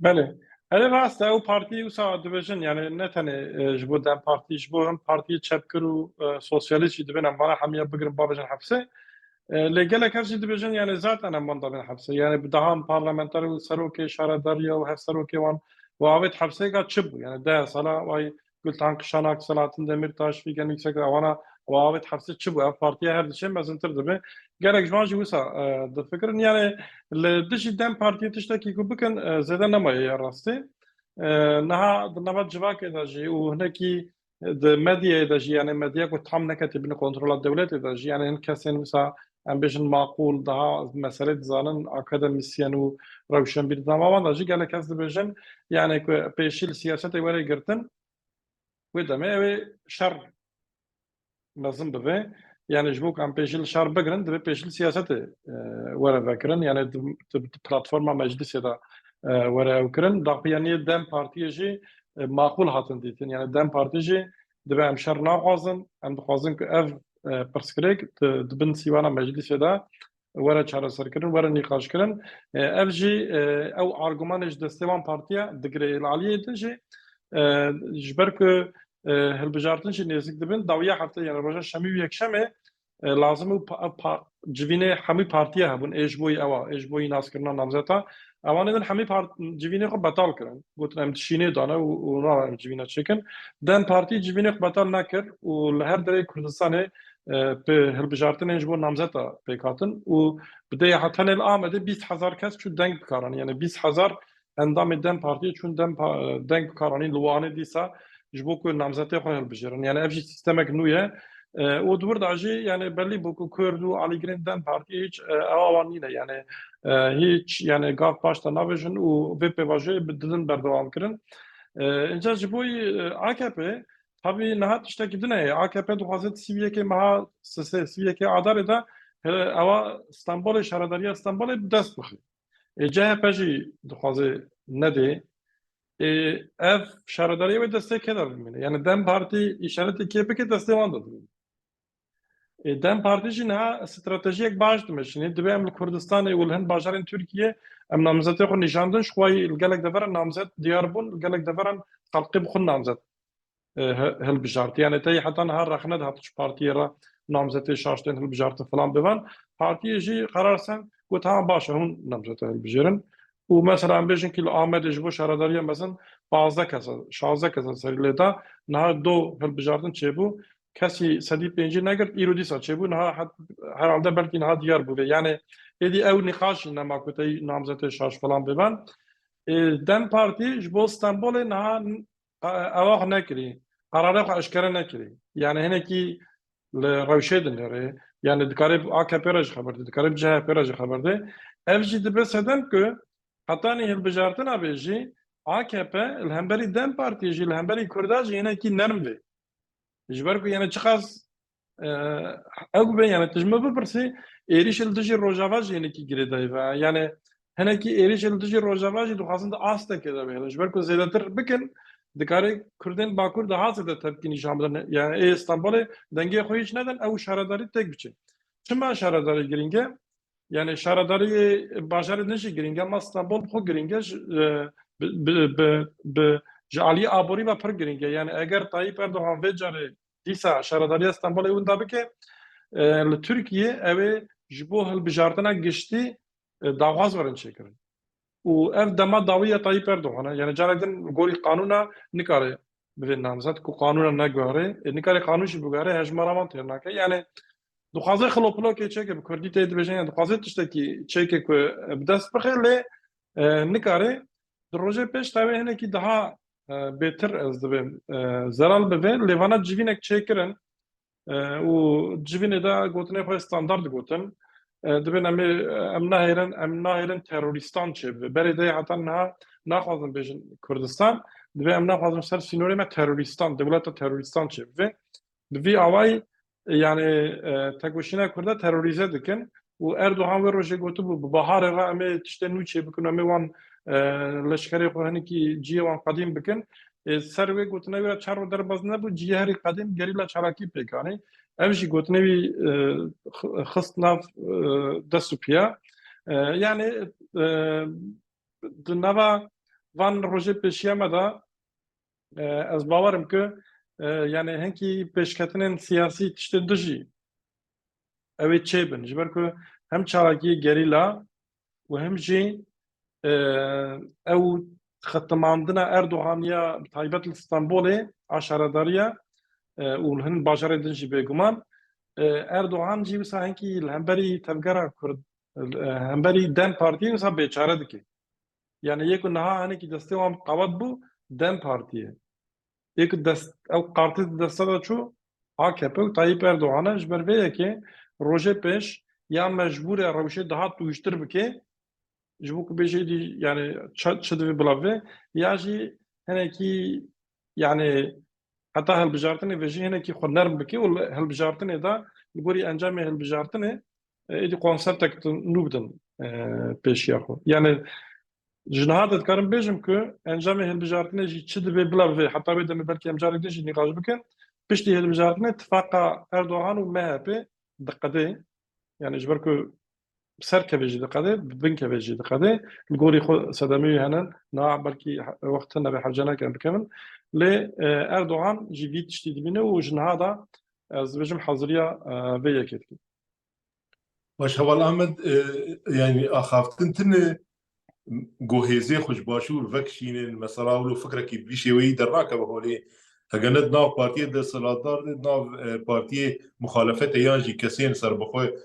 Belê. Erê rast e, ew partî wisa dibêjin, yani ne tenê e, ji bo DEM Partî, ji bo hin partiyê çepgir û e, sosyalîst jî dibên em vana hemiya bigirin bavêjin hepsê. E, lê gelek kes jî dibêjin, yani zaten em wan dabên hepsê. Yani bi daha parlamenter û serokê şaredariya û hevserokê wan û avêt hepsê ka çi bû? Yani deh sala way Gultan Kişanak, Selahattin Demirtaş, Figen Yüksek, ewana û avêt hepsê çi bû? Ev partiya her diçe mezintir dibe. Gelek ji wan jî wisa e, difikirin. Yani li dijî DEM Partiyê tiştekî ku bikin e, zêde nemaye ya rastî. E, niha di nava civakê de jî û hinekî di medyayê de jî, yani medya ku tam neketî bin kontrola dewletê de jî, yani hin kesên wisa em bêjin maqûl, daha meselê dizanin, akademîsyen û rewşenbîr, di nava wan de jî gelek kes dibêjin, yani ku pêşî li siyasetê were girtin, wê demê ew ê şer mezin bibe. Yani ji bo ku em pêşî li şer bigirin, divê pêşî li siyasetê e, were vekirin. Yani di, di, di platforma meclisê de e, were ew kirin. Daxuyaniyê DEM Partiyê jî e, maqûl hatin dîtin. Yani DEM Partî jî dibe em şer naxwazin, em dixwazin ku ev e, pirsgirêk di, di bin sîwana meclisê de were çareserkirin, were nîqaşkirin. E, ev jî e, ew argumanê ji destê wan partiya digire. Li aliyê din jî e, ji ber ku e, hilbijartin jî nêzik dibin, dawiya heftê, yani roja şemî û yekşemê e, lazim û pa, pa, civînê hemî partiya hebûn, ê ji bo yî ewa, ê ji bo yî naskirina namzeta. Ewanê din hemî part, civînê xwe betal kirin. Gotin em dişînê dane û, û nava em civîna çêkin. DEM Partî civînê xwe betal nekir û li her derê Kurdistanê e, bi hilbijartinên ji bo namzeta pêk hatin û bi dê ya tenê li Amedê bîst hezar kes çû deng bikaranî. Yani bîst hezar endamê DEM Partiyê çûn DEM pa, deng bikaranî li Wanê dîsa ji bo ku namzetê xwe hilbijêrin. Yani ev jî sîstemek nû ye. E, û di wir de jî yani belî bû ku Kurd û alîgirên DEM Partiyê hiç e, ewa wan nîne. Yani e, hiç yani gav paş de navêjin û vê pêvajoyê bi didin berdewam kirin. E, inca ji bo yî, e, A K P, tabî niha tiştekî din heye. A K P dixwaze di sî û yekê meha sisê, sî û yekê Adarê de e, ewa Stenbolê, şaredariya Stenbolê bi dest bixe. Ê, C H P jî dixwaze nedê. Ê, ev şaredariyê wê destê kê de bimîne? Yani DEM Partî îşaretê kê bike destê wan de dimîne. Ê, DEM Partî jî niha stratejiyek baş dimeşîne. Divê em li Kurdistanê û li hin bajarên Tirkiyê em namzetê xwe nîşandin, ji xwe li gelek deveran namzet diyar bûn, li gelek deveran xelkê bi xwe namzet e, he- hilbijartî. Yani tey heta niha rexne dihat ji partiyê re namzetê şaş tên hilbijartin filan bivan. Partiyê jî qerar sen got ha baş e hûn namzeta hilbijêrin. Û mesela em bêjin ki li Amedê ji bo şaredariya mezin pazdeh kesa, şazdeh kesa serî lê da. Niha do hilbijartin çêbû. Kesî sedî pêncî negirt, îro dîsa çêbû. Niha het- herhalde belkî niha diyar bû vê. Yani êdî ew nîqaş jî nema ku tey namzetê şaş filan bivan. Ê, DEM Partî ji bo Stenbolê niha ewa xwe nekirî. Qerarê xwe eşkere nekirî. Yani hinekî li rewşê dinêrê. Yani dikarê bi A K P re jî xeber de, dikarê bi C H P re jî xeber de. Ev jî dibe sedem ku hetanî hilbijartina bê jî A K P li hemberî DEM Partiyê jî, li hemberî Kurda jî hinekî nerm bê. Ji ber ku yani çiqas e, ew be yani tu ji min bipirsî, êrîş li dijî Rojava jî hinekî girêdayî ve. Yani hinekî êrîş li dijî Rojava jî dixwazin di astekê de bihêlin. Ji ber ku zêdetir bikin, dikarê Kurdên Bakur daha zêde tepkî nîşan bidin. Yani ê Stenbolê dengê xwe hiç nedin, ew şaredarî têk biçe. Çima şaredarî girîng e? Yani şaredariyê bajarê din jî girîng e, ama Stenbol bi xwe girîng e. Ji, e, bi, bi, bi, bi, ji aliyê aborî ve pir girîng e. Yani eger Tayyip Erdogan vê carê dîsa şaredariya Stenbolê winda bike, e, li Tirkiye ew ê ji bo hilbijartina giştî e, daxwaz werin çêkirin. Û ev dema dawiya Tayyip Erdogan e. Yani carek din li gorî qanûna nikare bivê namzet ku qanûna neguherê. E, nikarê qanûn jî biguherê, hejmara wan têr nake. Yani dixwaze xilopilokê çêke, bi kurdî tê dibêjin, yani dixwaze tiştekî çêke ku, e, bi dest bixe, lê, e, nikarê. Di rojê pêş tevê hinekî daha, e, bêtir ez dibêm, e, zelal bivê. Lê vana civînek çêkirin, e, û civînê de gotinê xwe standard gotin. E, dibên em ê, em nahêrin, em nahêrin terorîstan çêbibe. Berê de heta niha naxwazin bêjin Kurdistan, dibê em naxwazin ser sînorê me terorîstan, dewleta terorîstan çêbibe. Bi vî awayî, yani, e, tekoşîna Kurda terorîze dikin û Erdogan wê rojê gotibû, bi baharê re em ê tiştê nû çêbikin, em ê wan, e, leşkerê xwe hinekî cihê wan qedîm bikin. E, ser wê gotinê wî re çar roj derbas nebû, cihê herî qedîm gerîla çalakî pêk anî. Ev jî gotinê wî, e, x-, xist nav, e, dest û piya. E, yani, e, di nava van rojê pêşiya me de, e, ez bawer im ku, e, yani hinkî pêşketinên siyasî tiştên dijî ew ê çêbin. Ji ber ku hem çalakiyê gerîla û hem jî, e, ew xetimandina Erdogan ya bi taybet li Stenbolê a şaredariya, e, û li hin bajarê din jî bêguman, e, Erdogan jî wisa hinkî li hemberî tevgera Kurd, e, hemberî DEM Partiyê wisa bêçare dike. Yani yê ku niha hinekî destê wan qewet bû, DEM Partiyê. Yê ku dest, ew kartê di desta de çû, A K P û Tayyip Erdogan e, ji ber vê yekê rojê pêş ya mecbûr e rewşê daha tûjtir bike, ji bo ku bêje êdî, yani, çi, çi divê bila vê, ya jî hinekî, yani, heta hilbijartinê vê jî hinekî xwe nerm bike û li hilbijartinê de li gorî encamê hilbijartinê, e, êdî konseptek nû bidin, e, pêşiya xwe. Yani, ji niha de dikarim bêjim ku encamê hilbijartinê jî çi divê bila bivê, heta wê demê belkî em carek din jî nîqaş bikin. Piştî hilbijartinê tifaqa Erdogan û M H P diqedê. Yani ji ber ku ser kevê jî diqedê, bi bin kevê jî diqedê. Li gorî xwe sedemê wî hene, niha belkî he-, wext hene vê hevce neke em bikevin. Lê, e, Erdogan jî vî tiştî dibîne û ji niha de ez dibêjim haziriya, e, vê yekê dike. Baş, Heval Ahmed, e, yani axaftin tine ku hêzê xwe ji başûr vekişînin, mesela wilo fikrekî bi vî şêweyî dernakeve holê. Hege ne di nav partiyê desthilatdar de, di nav, e, partiyê muxalefetê yan jî kesên serbixwe,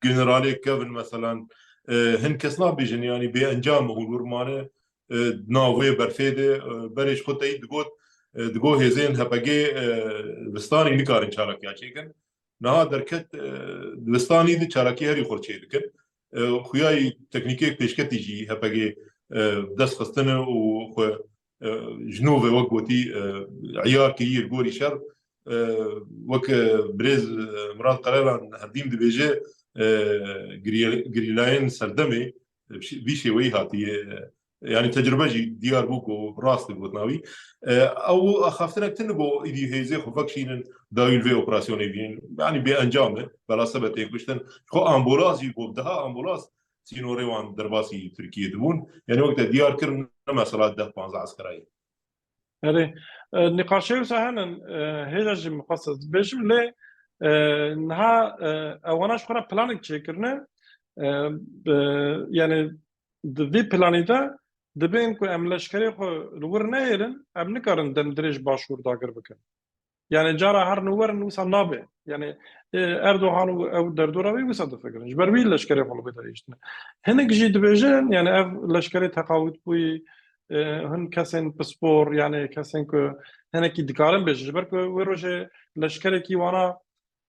generalê kevin meselan, e, hin kes nabêjin, yanî bê encam hûn wir mane, e, di nav wê berfê de, e, berê ji xwe teyî digot, e, digot hêzên H P G, e, vistanî nikarin çalakiya çêkin. Niha derket, e, dibistanî di çalakî herî xurt çê dikin. E, xuyayî teknîkê pêşketî jî H P G, e, dest xistine û xwe, e, ji nû ve wek gotî, e, eyar kiriye li gorî şer. E, wek, e, birêz, e, Murat Qerelan hevdîm dibêje, e, geriye-, gerîlayên serdemê, e, bi şê-, vî şêweyî hatiye, e, yani tecrube jî diyar bû ku rast digot navî. E, ew axaftinek tune ku îdî hêzê xwe vekişînin dawî li vê operasyonê bînin. Yani bê encam e. Bela sebe tê kuştin. Xwe ambulas jî ku daha ambulas sînorê wan derbasî Tirkiyê dibûn. Yani wek te diyar kir ne mesela deh panzdeh eskerayê. Erê, e, nîqaşê wisa henin, e, hêja jî mixwest ez bêjim lê, e, niha, e, ewana ji xwe re planek çêkirine, e, bi, yani di vî planî de dibên ku em leşkerê xwe li wir nehêlin, em nikarin dem dirêj başûr dagir bikin. Yani cara her nû werin wisa nabe. Yani, e, Erdogan û ew derdora wî wisa difikirin. Ji ber wî leşkerê xwe li wir dihêştine. Hinek jî dibêjin, yani ev leşkerê teqawit bûyî, e, hin kesên pispor, yani kesên ku hinekî dikarin bêjin. Ji ber ku wê rojê leşkerekî wana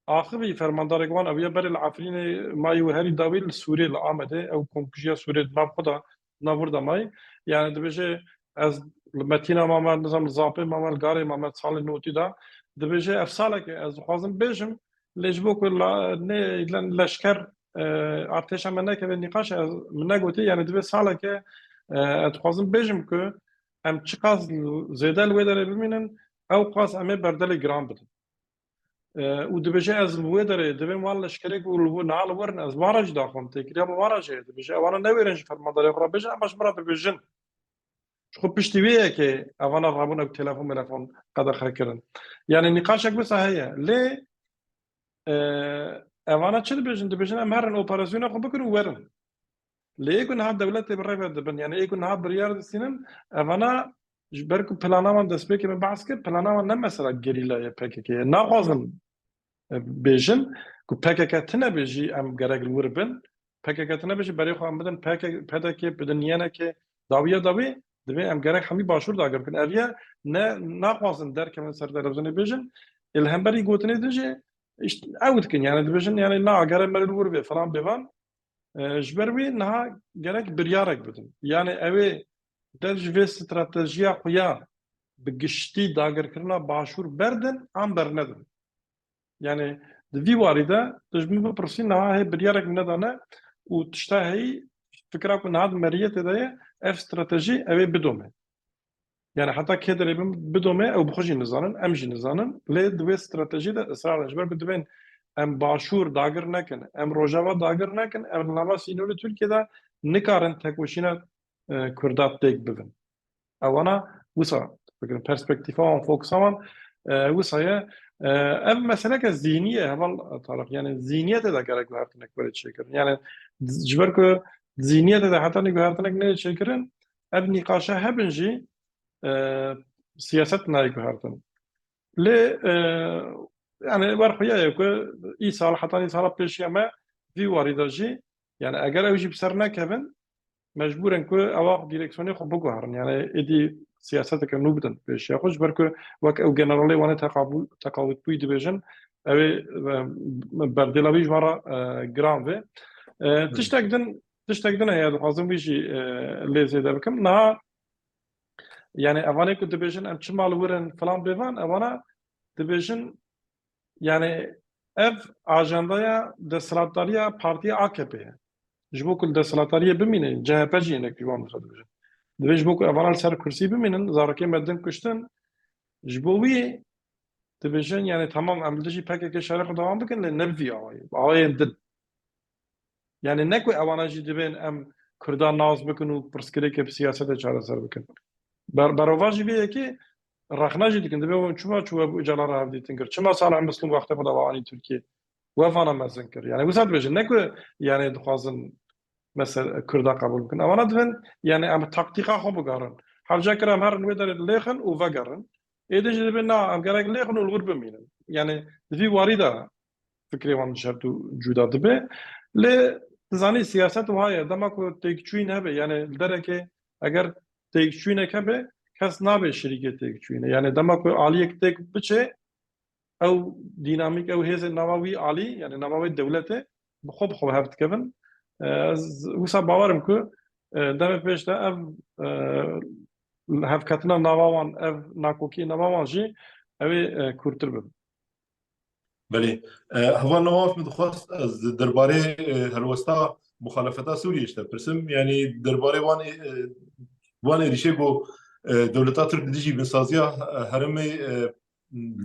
axivî fermandarek wan ew ya berê li Efrînê mayî û herî dawî li Sûrê, li Amedê, ew komkujiya Sûrê di nav xwe de, di nav wir de mayî. Yani dibêje ez li Metîna mame, nizam li Zapê mame, li Garê mame, salê notî de. Dibêje ev salek e, ez dixwazim bêjim, lê ji bo ku la, ne, leşker, e, artêşa me nekeve nîqaş, ez, min negotî, yani divê salek e, e, ez dixwazim bêjim ku em çiqas zêde li wê derê bimînin, ew qas em ê berdelê giran bidin. E, û dibêje, ez li wê derê divêm wan leşkerê ku li wir, niha li wir in, ez wan re jî daxwam têkiriya, bi wan re jî heye. Dibêje, ewana newêrin ji fermandarê xwe re bêjin, em ji min re dibêjin. Ji xwe piştî wê yekê evana rabûn ew telefon melefon qedexe kirin. Yani nîqaşek wisa heye. Lê, e, evana çi dibêjin? Dibêjin, em herin operasyona xwe bikin û werin. Lê ê ku niha dewletê bi rê ve dibin, yani ê ku niha biryar distînin, evana ji ber ku plana wan destpêkê me behs kir, plana wan ne mesela gerîla ye P K K ye. Naxwazin, e, bêjin ku P K K tine bê jî em gerek li wir bin. P K K tine bê jî berê xwe em bidin P K K, P D K, bidin Y N K, dawiya dawî, divê em gerek hemî başûr dagir bikin. Ev ye ne naxwazin derkevin ser televizyonê bêjin. Ê li hemberî gotinê din jî îşte ew dikin. Yani dibêjin yani na gere me li wir bê falan bêvan. E, ji ber wê niha gerek biryarek bidin. Yani ew ê dest ji vê stratejiya xwe ya bi giştî dagirkirina başûr berdin an bernedin. Yani di vî warî de tu ji min bipirsî niha hê biryarek min nedane û tişta heyî fikra ku niha di meriyetê de ye ev stratejî ew ê bidome. Yani heta kê derê bin bidome ew bi xwe jî nizanin, em jî nizanin. Lê di wê stratejî de israr e. Ji ber ku dibên em başûr dagir nekin, em rojava dagir nekin, em li nava sînorê Tirkiye de nikarin tekoşîna, e, Kurda têk bibin. Ewana wisa, fikirim, perspektîfa wan, fokusa wan, e, wisa ye. E, ev meseleke zîhnî ye, heval Tarık. Yani zîhniyetê de gerek guhertinek were çêkirin. Yani ji ber ku zîhniyetê de heta nî guhertinek neyê çêkirin, ev nîqaşe hebin jî, e, siyaset nayê guhertin. Lê, e, yani wer xuya ye ku îsal heta nî sala pêşiya me vî warî de jî, yani eger ew jî bi ser nekevin, mecbûr in ku ewa direksiyonê xwe biguherin. Yani êdî siyaseteke nû bidin pêşiya xwe, ji ber ku wek ew generalê wan ê teqabû-, teqawitbûyî dibêjin, ew ê, e, berdêla wî ji wan re, e, giran vê. E, tiştek din, tiştek din heye, dixwazim wî jî, e, lê zêde bikim. Niha, yani evanê ku dibêjin em çima li wir in filan bêvan, ewana dibêjin, yani ev ajandaya desthilatdariya partiya A K P ye. Ji bo ku li desthilatdariyê bimîne, C H P jî hinek ji wan wisa dibêjin. Divê ji bo ku evana li ser kursî bimînin, zarokê me din kuştin. Ji bo wî dibêjin, yani tamam em li dijî P K K şerê xwe dewam bikin, lê ne bi vî awayî, bi awayên din. Yani ne ku ewana jî divên em Kurdan nas bikin û pirsgirêkê bi siyasetê çareser bikin. Ber-, berovajî vê yekê rexne jî dikin. Divê hûn çima çû we bi Ocalan re hevdîtin kir? Çima Salih Mislûm wextê xwe da ve anî Tirkiye? We vana mezin kir. Yani wisa dibêjin. Ne ku yani dixwazin mesele Kurda qebûl bikin. Ewana divên yani em taktîka xwe bigarin. Hevce kir em herin wê derê lêxin û vegerin. Êdî jî dibê na em gerek lêxin û li wir bimînin. Yani di vî warî de fikrê wan şert û cuda dibe. Lê dizanî siyaset wiha ye. Dema ku têkçûyîn hebe, yani li derekê eger têkçûyînek hebe, kes nabe şirîkê têkçûyînê. Yani dema ku aliyek têk biçe, ew dînamîk, ew hêzên nava wî alî, yani nava wê dewletê bi xwe bi xwe hev dikevin. E, ez wisa bawer im ku, e, demê pêş de ev, e, hevketina nava wan, ev nakokî nava wan jî ew ê, e, kûrtir bibin. Belê. E, heval Nawaf, min dixwest ez derbarê, e, helwesta muxalefeta Sûriyê ji te pirsim. Yanî derbarê wan ê, e, wan êrîşê ku, e, dewleta Tirk li dijî binsaziya, e, herêmê, e,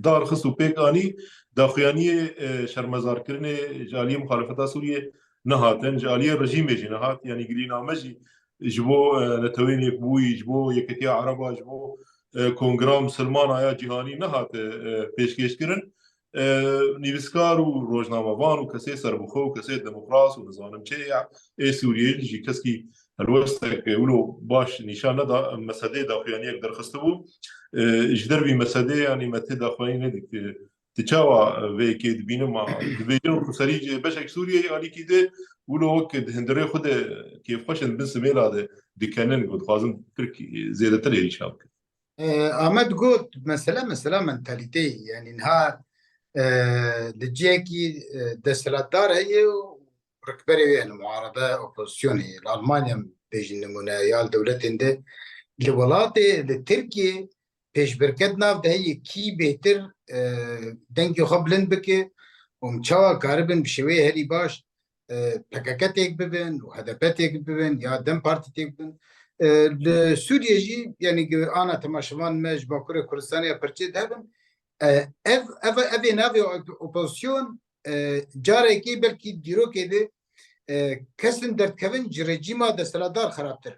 dar xist û pêk anî, daxuyaniyê, e, şermezarkirinê ji aliyê muxalefeta Sûriyê nehatin, ji aliyê rejîmê jî nehat. Yanî gilîname jî ji bo, e, Neteweyên Yekbûyî, ji bo Yeketiya Ereba, ji bo, e, Kongra Misilmana ya Cîhanî nehate, e, pêşkêşkirin. E, nivîskar û rojnamevan û kesê serbixwe û kesê demokras û nizanim çê ya ê Sûriyeyê jî keskî helwestek wilo baş nîşan neda, mesedê daxuyaniyek derxistibû. E, ji dervî mesedê, yanî me tê daxuyanî nedît. Ti çawa vê yekê dibînin? Ma dibêjin ku serî ji beşek Sûriyeyê alîkî de wilo wek di hundirê xwe de kêfxweş in, bin simêla de dikenin, ku dixwazin Tirk zêdetir êrîşa bikin. E, Ahmet got, mesele, mesela mentalîteyê. Yani niha, e, li cihekî, e, desthilatdar heye û rikberê wê hene, muarebe, opozîsyonê. Li Almanya bêjin nimûne, ya li dewletên de, li welatê, li Tirkiye, pêşbirket nav de heye, kî bêhtir, e, dengê xwe bilind bike û em çawa karibin bi şêweyê herî baş, e, P K K têk bibin û H D P têk bibin ya DEM Partî têk bibin. E, li Sûriye jî, yanî, ana temaşevan me ji Bakurê Kurdistanê ya pirçê dihevin. E, ev, ev, ev ê navê opozîsyon, e, carekê belkî dîrokê de, e, kesin derdikevin ji rejîma desthilatdar xerabtir.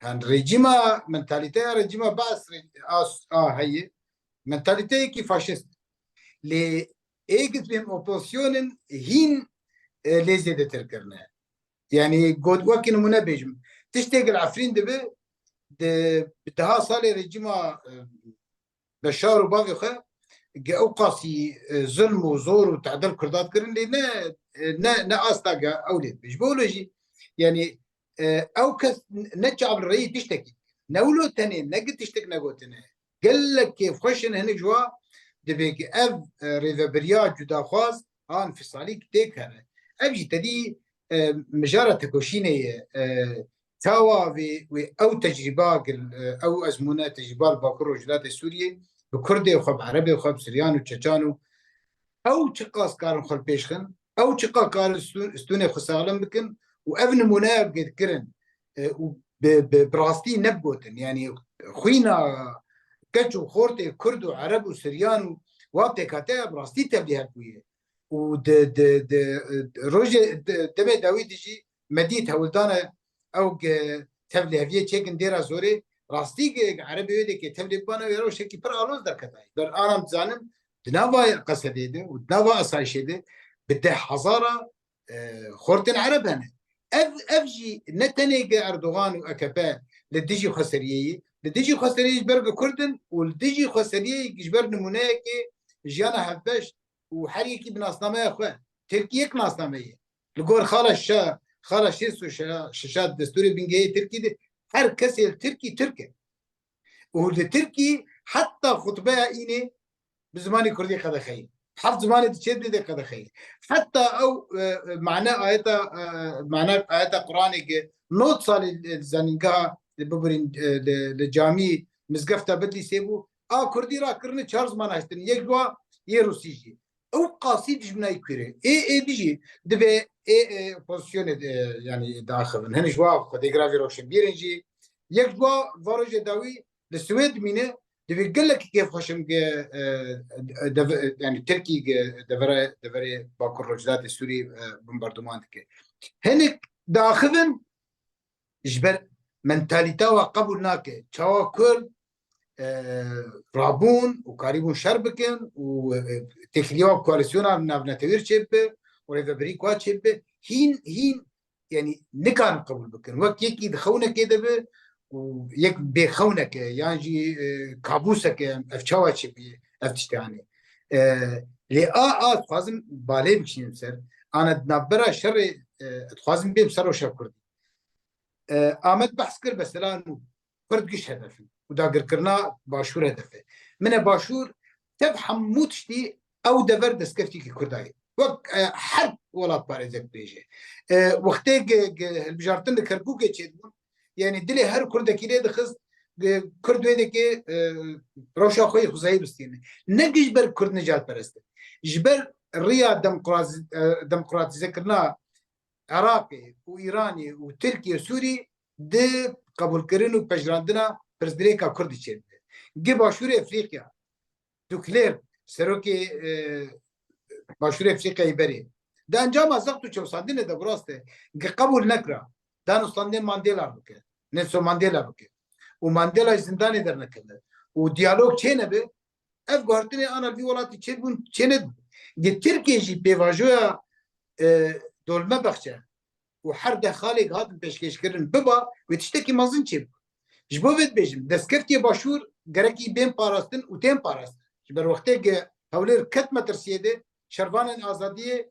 Yani rejîma, mentalîteya rejîma Baas re-, a, a heye, mentalîteyekî faşîst. Lê êgis bêm opozîsyonên hîn, e, lê zêdetir kirine. Yani got, wekî nimûne bêjim, tiştê gel Efrîn dibe, di, bi deha salê rejîma, e, Beşar û bavê xwe ge ew qasî, e, zulm û zor û tedel Kurda dikirin, lê ne, e, ne, ne asta ge ew lê dibe. Ji bo wilo jî, yanî, e, ew kes ne çav li rêyî tiştekî, ne wilo tenê, ne gi tiştek negotine. Gelek kêfxweş in hinek ji wa, dibê ki ev, e, rêvebiriya cudaxwaz an fisalî têk here. Ev jî tedî, e, mijara tekoşînê ye. E, çawa vê, wê ew tecrîba gil, e, ew ezmûne tecrîba li Bakur Rojhilatê Sûriyê bi Kurdê xwe, bi Erebê xwe, bi Siryan û Çeçan û ew çiqas karin xwe li pêş xin, ew çiqas karin stû-, stûnê xwe saxlem bikin û ev nimûneya gêdkirin, e, û bi, bi, bi rastî nebgotin. Yanî xwîna keç û xortê Kurd û Ereb û Siryan û wa pêkhateya bi rastî tevlî hev bûye. Û di, di, di, rojê, di, demê dawî de jî me dît hewldane ew ge tevliheviyê çêkin dêra zorê. Rastî ge Erebê wê deke tevlê bibane wê rewşekî pir aloz derketayî. Ber anam dizanim di nava Qesedê de û di nava asayişê de bi deh hezara, e, xortên Ereb hene. Ev, ev jî ne tenê ge Erdogan û A K P li dijî xweseriyê ye, li dijî xweseriyê ji ber ge Kurd in û li dijî xweseriyê ji ber nimûneyekê jiyana hevbeş û her yekî bi nasnameya xwe. Tirkî yek nasname ye. Li gor xala şe-, xala şêst û şeş a destûrê bingehê Tirkî de her kesê li Tirkî Tirk e. Û li Tirkî heta xutbeya înê bi zimanê Kurdî qedexeyî. Heft zimanê di çêt dê qedexeyî. Heta ew, e, e, mane ayeta, e, mane ayeta Quranê ki nod salê li zanîngeha li bibirîn, e, li, li camî mizgefta Bidlîsê bû. A Kurdî rakirine çar ziman hiştin. Yek ji wa yê Rûsî jî. Ew qasî dijminayî kûr e. Ê, ê dijî dibe ê, ê, opozisyonê de, yanî daxivin. Hin ji wa xwedêgira vê rewşenbîrin jî. Yek ji wa va rojê dawî li Swêd dimîne, divê gelekî kêfxweş im ge, e, e, deve-, yanî Tirkî ge devere, deverê Bakur Rojhilatê Sûrî, e, bombarduman dike. Hinek daxivin ji ber mentalîta wa qebûl nake. Çawa Kurd, e, rabûn û karîbûn şer bikin û, e, têkiliya wa koalîsyona navnetewîr çêbibe û rêvebirî ku çêbibe, hîn, hîn, yanî nikarin qebûl bikin. Wek yekî di xewnekê de be û yek bê xewneke yan jî, e, kabûseke ev çawa çêbiye ev tiştê anê. E, lê a, a dixwazim balê bikişînim ser. Ana di navbera şerê, e, dixwazim bêm ser rewşa Kurdî. E, Amed behs kir, mesela nû Kurd giş hedef in û dagirkirina Başûr hedef e. Min e Başûr tev hemû tiştî ew dever destkeftîkî Kurda ye. Wek, e, her welatparêzek bêje. E, wextê ge, ge hilbijartin li Kerkûkê çêdibûn, yanî dilê her Kurdekî lê dixist, ge, Kurd wê dikê, e, rewşa xwe yê xwezayî bistîne. Ne giş ber Kurd nijadperest e. Ji ber riya demokrazi-, e, demokratîzekirina Iraqê û Îranê û Tirkiye, Sûrî di qebûlkirin û pejirandina pirsgirêka Kurdî çêdibe. Gi Başûrê Efrîqya, Duklêr, serokê, e, Başûrê Efrîqyayê berê, di encama zext û çewsandinê de bi rast e, gi qebûl nekira, danûstandinê Mandela bike, Nelson Mandela bike. Û Mandela ji zindanê dernekeve. Û diyalog çênebe, ev guhertinê ana li vî welatî çêdibûn, çênedibûn. Di Tirkiyê jî pêvajoya, e, Dolmebahçe û her deh xalê hatin pêşkêşkirin biba, wê tiştekî mezin çêbiba. Ji bo vê dibêjim, destkeftiyê Başûr gerekî bên parastin û tên parastin. Ji ber wextê ge Hewlêr ket metirsiyê de, şervanên azadiyê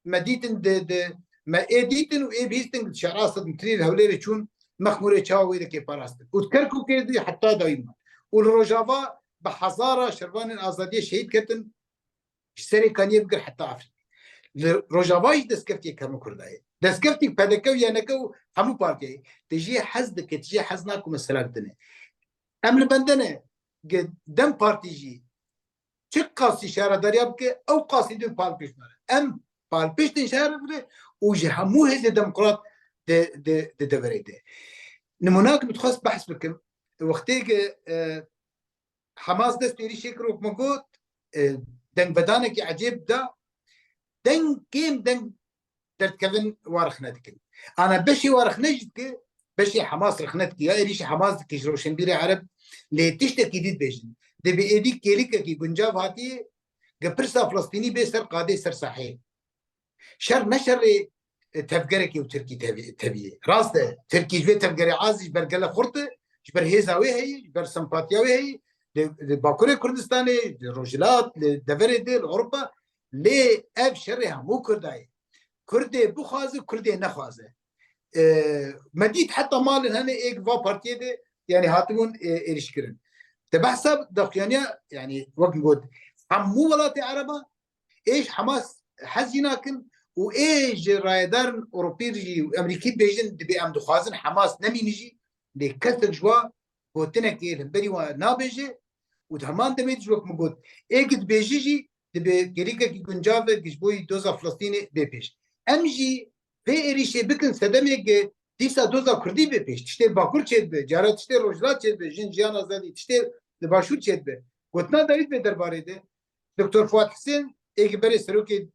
me dîtin di, di, me ê dîtin û ê bihîstin, şehra Sedmtirî li Hewlêrê çûn, Mexmûrê çawa wê dikê parastin. Û di Kerkûkê de heta dawî man. Û li Rojava bi hezara şervanên azadiyê şehîd ketin, ji Serê Kaniyê bigir heta Efrînê. Li Rojava jî destkeftiyê hemû Kurda ye. Destkeftî P D K û Y N K û hemû partiyê. Tijî hez dike, tijî hez nake, mesela din e. Em li bende ne, ge-, DEM Partî jî çi qasî şaredariya bike, ew qasî dibin palpişt nare. Em palpiştin şare bide û ji hemû hêzê demokrat di, di, di deverê de. Nimûnak min dixwest behs bikim. Wextê ke, e, Hamas dest êrîşê kir, wek min got, e, dengvedanekî ecêb da, deng kêm deng derdikevin wa rexne dikin. Ana beşê wa rexne jî dike, beşê Hamas rexne dike, ya êrîşê Hamas dike ji rewşenbîrê Ereb, lê tiştekî dî dibêjin. Dibê êdî kêlikekî guncav hatiye, ge pirsa Filistînî bê ser qadê ser saheyê. Şer ne şerê, e, tevgerekê û Tirkî tevî-, tevî ye. Rast e, Tirkî ji vê tevgerê azî ji ber gele xurt e, Ji ber hêza wê heyî, ji ber sempatiya wê heyî, li, li Bakurê Kurdistanê, li Rojhilat, li deverê dê, li Ewropa, lê ev şerê hemû Kurda ye. Kurdê bixwaze, Kurdê nexwaze. E, me dît heta malên hene êk va partiyê de, yanî hatibûn, e, êrîş kirin. Te behsa daxuyaniya, yanî wek min got, hemû welatê Ereba ê ji Hamas hez jî nakin û ê ji rayedarên Ewropî jî û Emerîkî dibêjin, dibê em dixwazin Hamas nemîne jî, lê kesek ji wa gotinekê li hemberî wan nabêje û di heman demê de jî wek min got, ê ki dibêje jî dibe kêlîkekî guncav e, ji bo yî doza Filistînê bê pêş. Em jî vê êrîşê bikin sedemê ki dîsa doza Kurdî bê pêş. Tiştê Bakur çêdibe, cara tiştê Rojhilat çêdibe, jin, jiyan, azadî, tiştê li Başûr çêdibe. Gotina dawî vê derbarê de Doktor Fuat Hisên, ê ki berê serokê,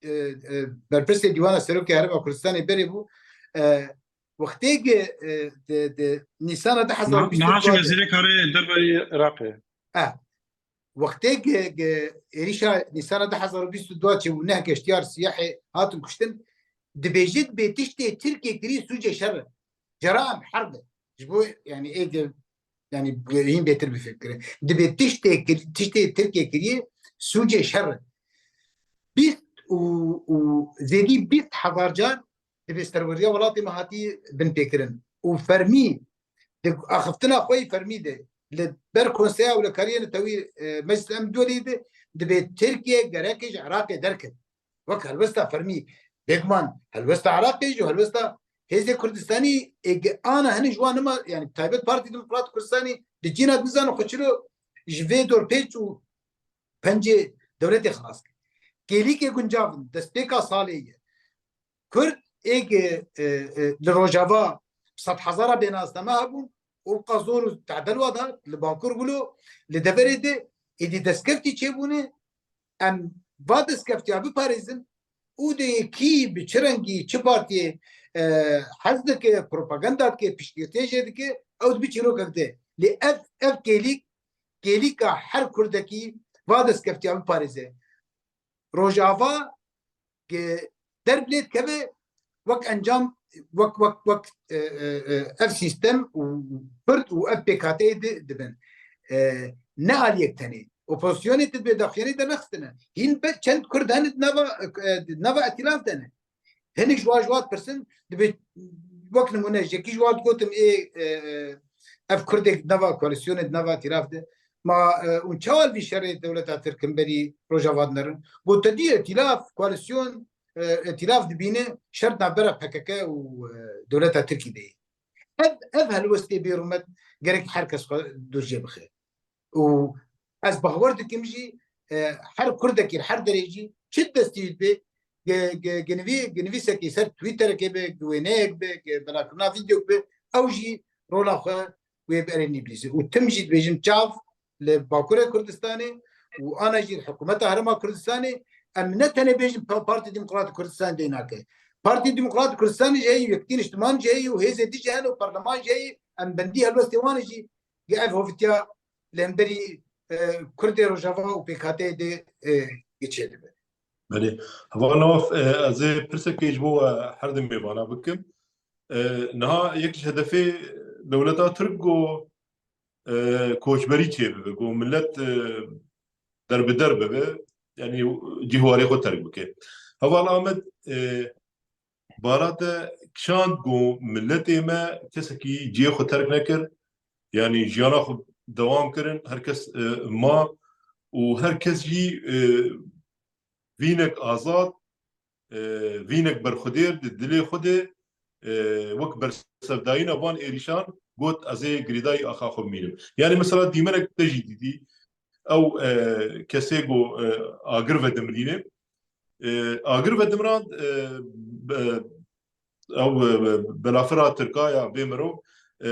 e, e, berpirsê Dîwana Serokê Herêma Kurdistanê berê bû. E, wextê ki, e, di, di Nîsana du hezar û bîst û dua Niha de, wezîrê karê derbarê Iraqê. E, wextê ki, ki êrîşa Nîsana du hezar û bîst û dua çêbû, neh geştiyar siyahê hatin kuştin, dibêjit bê tiştê Tirkiyê kirî sûcê şer e. Cera em herb e. Ji bo, yanî, ê de, yanî, hîn bêtir bifekire. Dibê tiştê kir-, tiştê Tirkiyê kiriye sûcê şer e. Bîst û, û zêdî bîst hezar car dibê serweriya welatê me hatî binpêkirin. Û fermî di axiftina xwe yî fermî de li ber konseya ewlekariyê netewî, e, Meclisa Emnî Dewleyê de dibê Tirkiye gereke ji Iraqê derket. Wek helwesta fermî, bêguman helwesta Iraqê jî û helwesta Hêzê Kurdistanî ê ge-, ana hene ji wan nima, yanî taybet Partî Demokrat Kurdistanî di cîna dizane xwe çilo ji vê dorpêç û pencê dewletê xilas kir. Kêlîkê guncav in, destpêka salê ye. Kurd ê ge, e, e, li Rojava bi sedhezara bênasname hebûn û bi qazor û tedel wa da li Bakur wilo li deverê de êdî destkeftî çêbûne. Em va destkeftiya biparêzin û dê kî bi çi rengî, çi partiyê, e, hez dike, propaganda dike, piştgirtê jê dike, ew dibe çîrokek de. Lê ev, ev kêlîk, kêlîka her Kurdekî va destkeftiya biparêze. Rojava ge derb lê dikeve wek encam, wek, wek, wek, e, e, e, ev sîstem û Kurd û ev pêkhateyê di-, dibin. E, ne aliyek tenê. Opozisyonê tu dibê daxuyanî dernexistine. Hîn be çend Kurd hene di nava, e, di nava îtîlaf de ne. Hinek ji wan ji wan dipirsin, dibê wek nimûne ji yekî ji wan digotim ê, e, e, ev Kurdek di nava koalîsyonê di nava îtîlaf de. Ma, e, hûn çawa li vî şerê dewleta Tirk hemberî Rojava dinerin? Got te dî îtîlaf, koalîsyon, e, îtîlaf dibîne şer di navbera P K K û, e, dewleta Tirkî de ye. Ev, ev helwestê bê rûmet gerek her kes xwe dûr jê bixe. Û ez bawer dikim jî, e, her Kurdekî li her derê jî çi destî wî dibe, ge-, ge-, genivî-, genivîsekî ser Twitterekê be, gi wêneyek be, gi belavkirina vîdeok be, ew jî rola xwe wê bi erênî bilîze. Û tim jî dibêjim çav li Bakurê Kurdistanê û ana jî li Hikûmeta Herêma Kurdistanê, em ne tenê bêjin pa-, Partî Demokratîk Kurdistanê dê nake. Partî Demokratîk Kurdistanê jî heye, Yekîtî Niştiman jî heye û hêzê dî jî hene û parleman jî heye, em bendî helwestê wan jî, gi ev hovitiya li hemberî, e, Kurdê Rojava û pêkhateyê dê, e, gi çêdibe. Belê. Heval Nawaf, e, ez ê pirsekê ji bo, e, her du mêvana bikim. E, niha yek ji hedefê dewleta Tirk got, e, koçberî çêbibe, got millet, e, derbider bibe, yanî cih warê xwe terk bike. Heval Amed, e, Bara te kişand ku miletê me kesekî cihê xwe terk nekir, yanî jiyana xwe dewam kirin, her kes, e, ma û her kes jî, e, vînek azad, e, vînek berxwedêr di dilê xwe de, e, wek bersevdayîna van êrîşan got, ez ê girêdayî axa xwe bimînim. Yanî mesela dîmenek te jî dîtî, ew, e, kesê ku, e, agir vedimrîne, e, agir vedimirand, e, be-, ew, e, belafira Tirka ya bê mirov, e, e,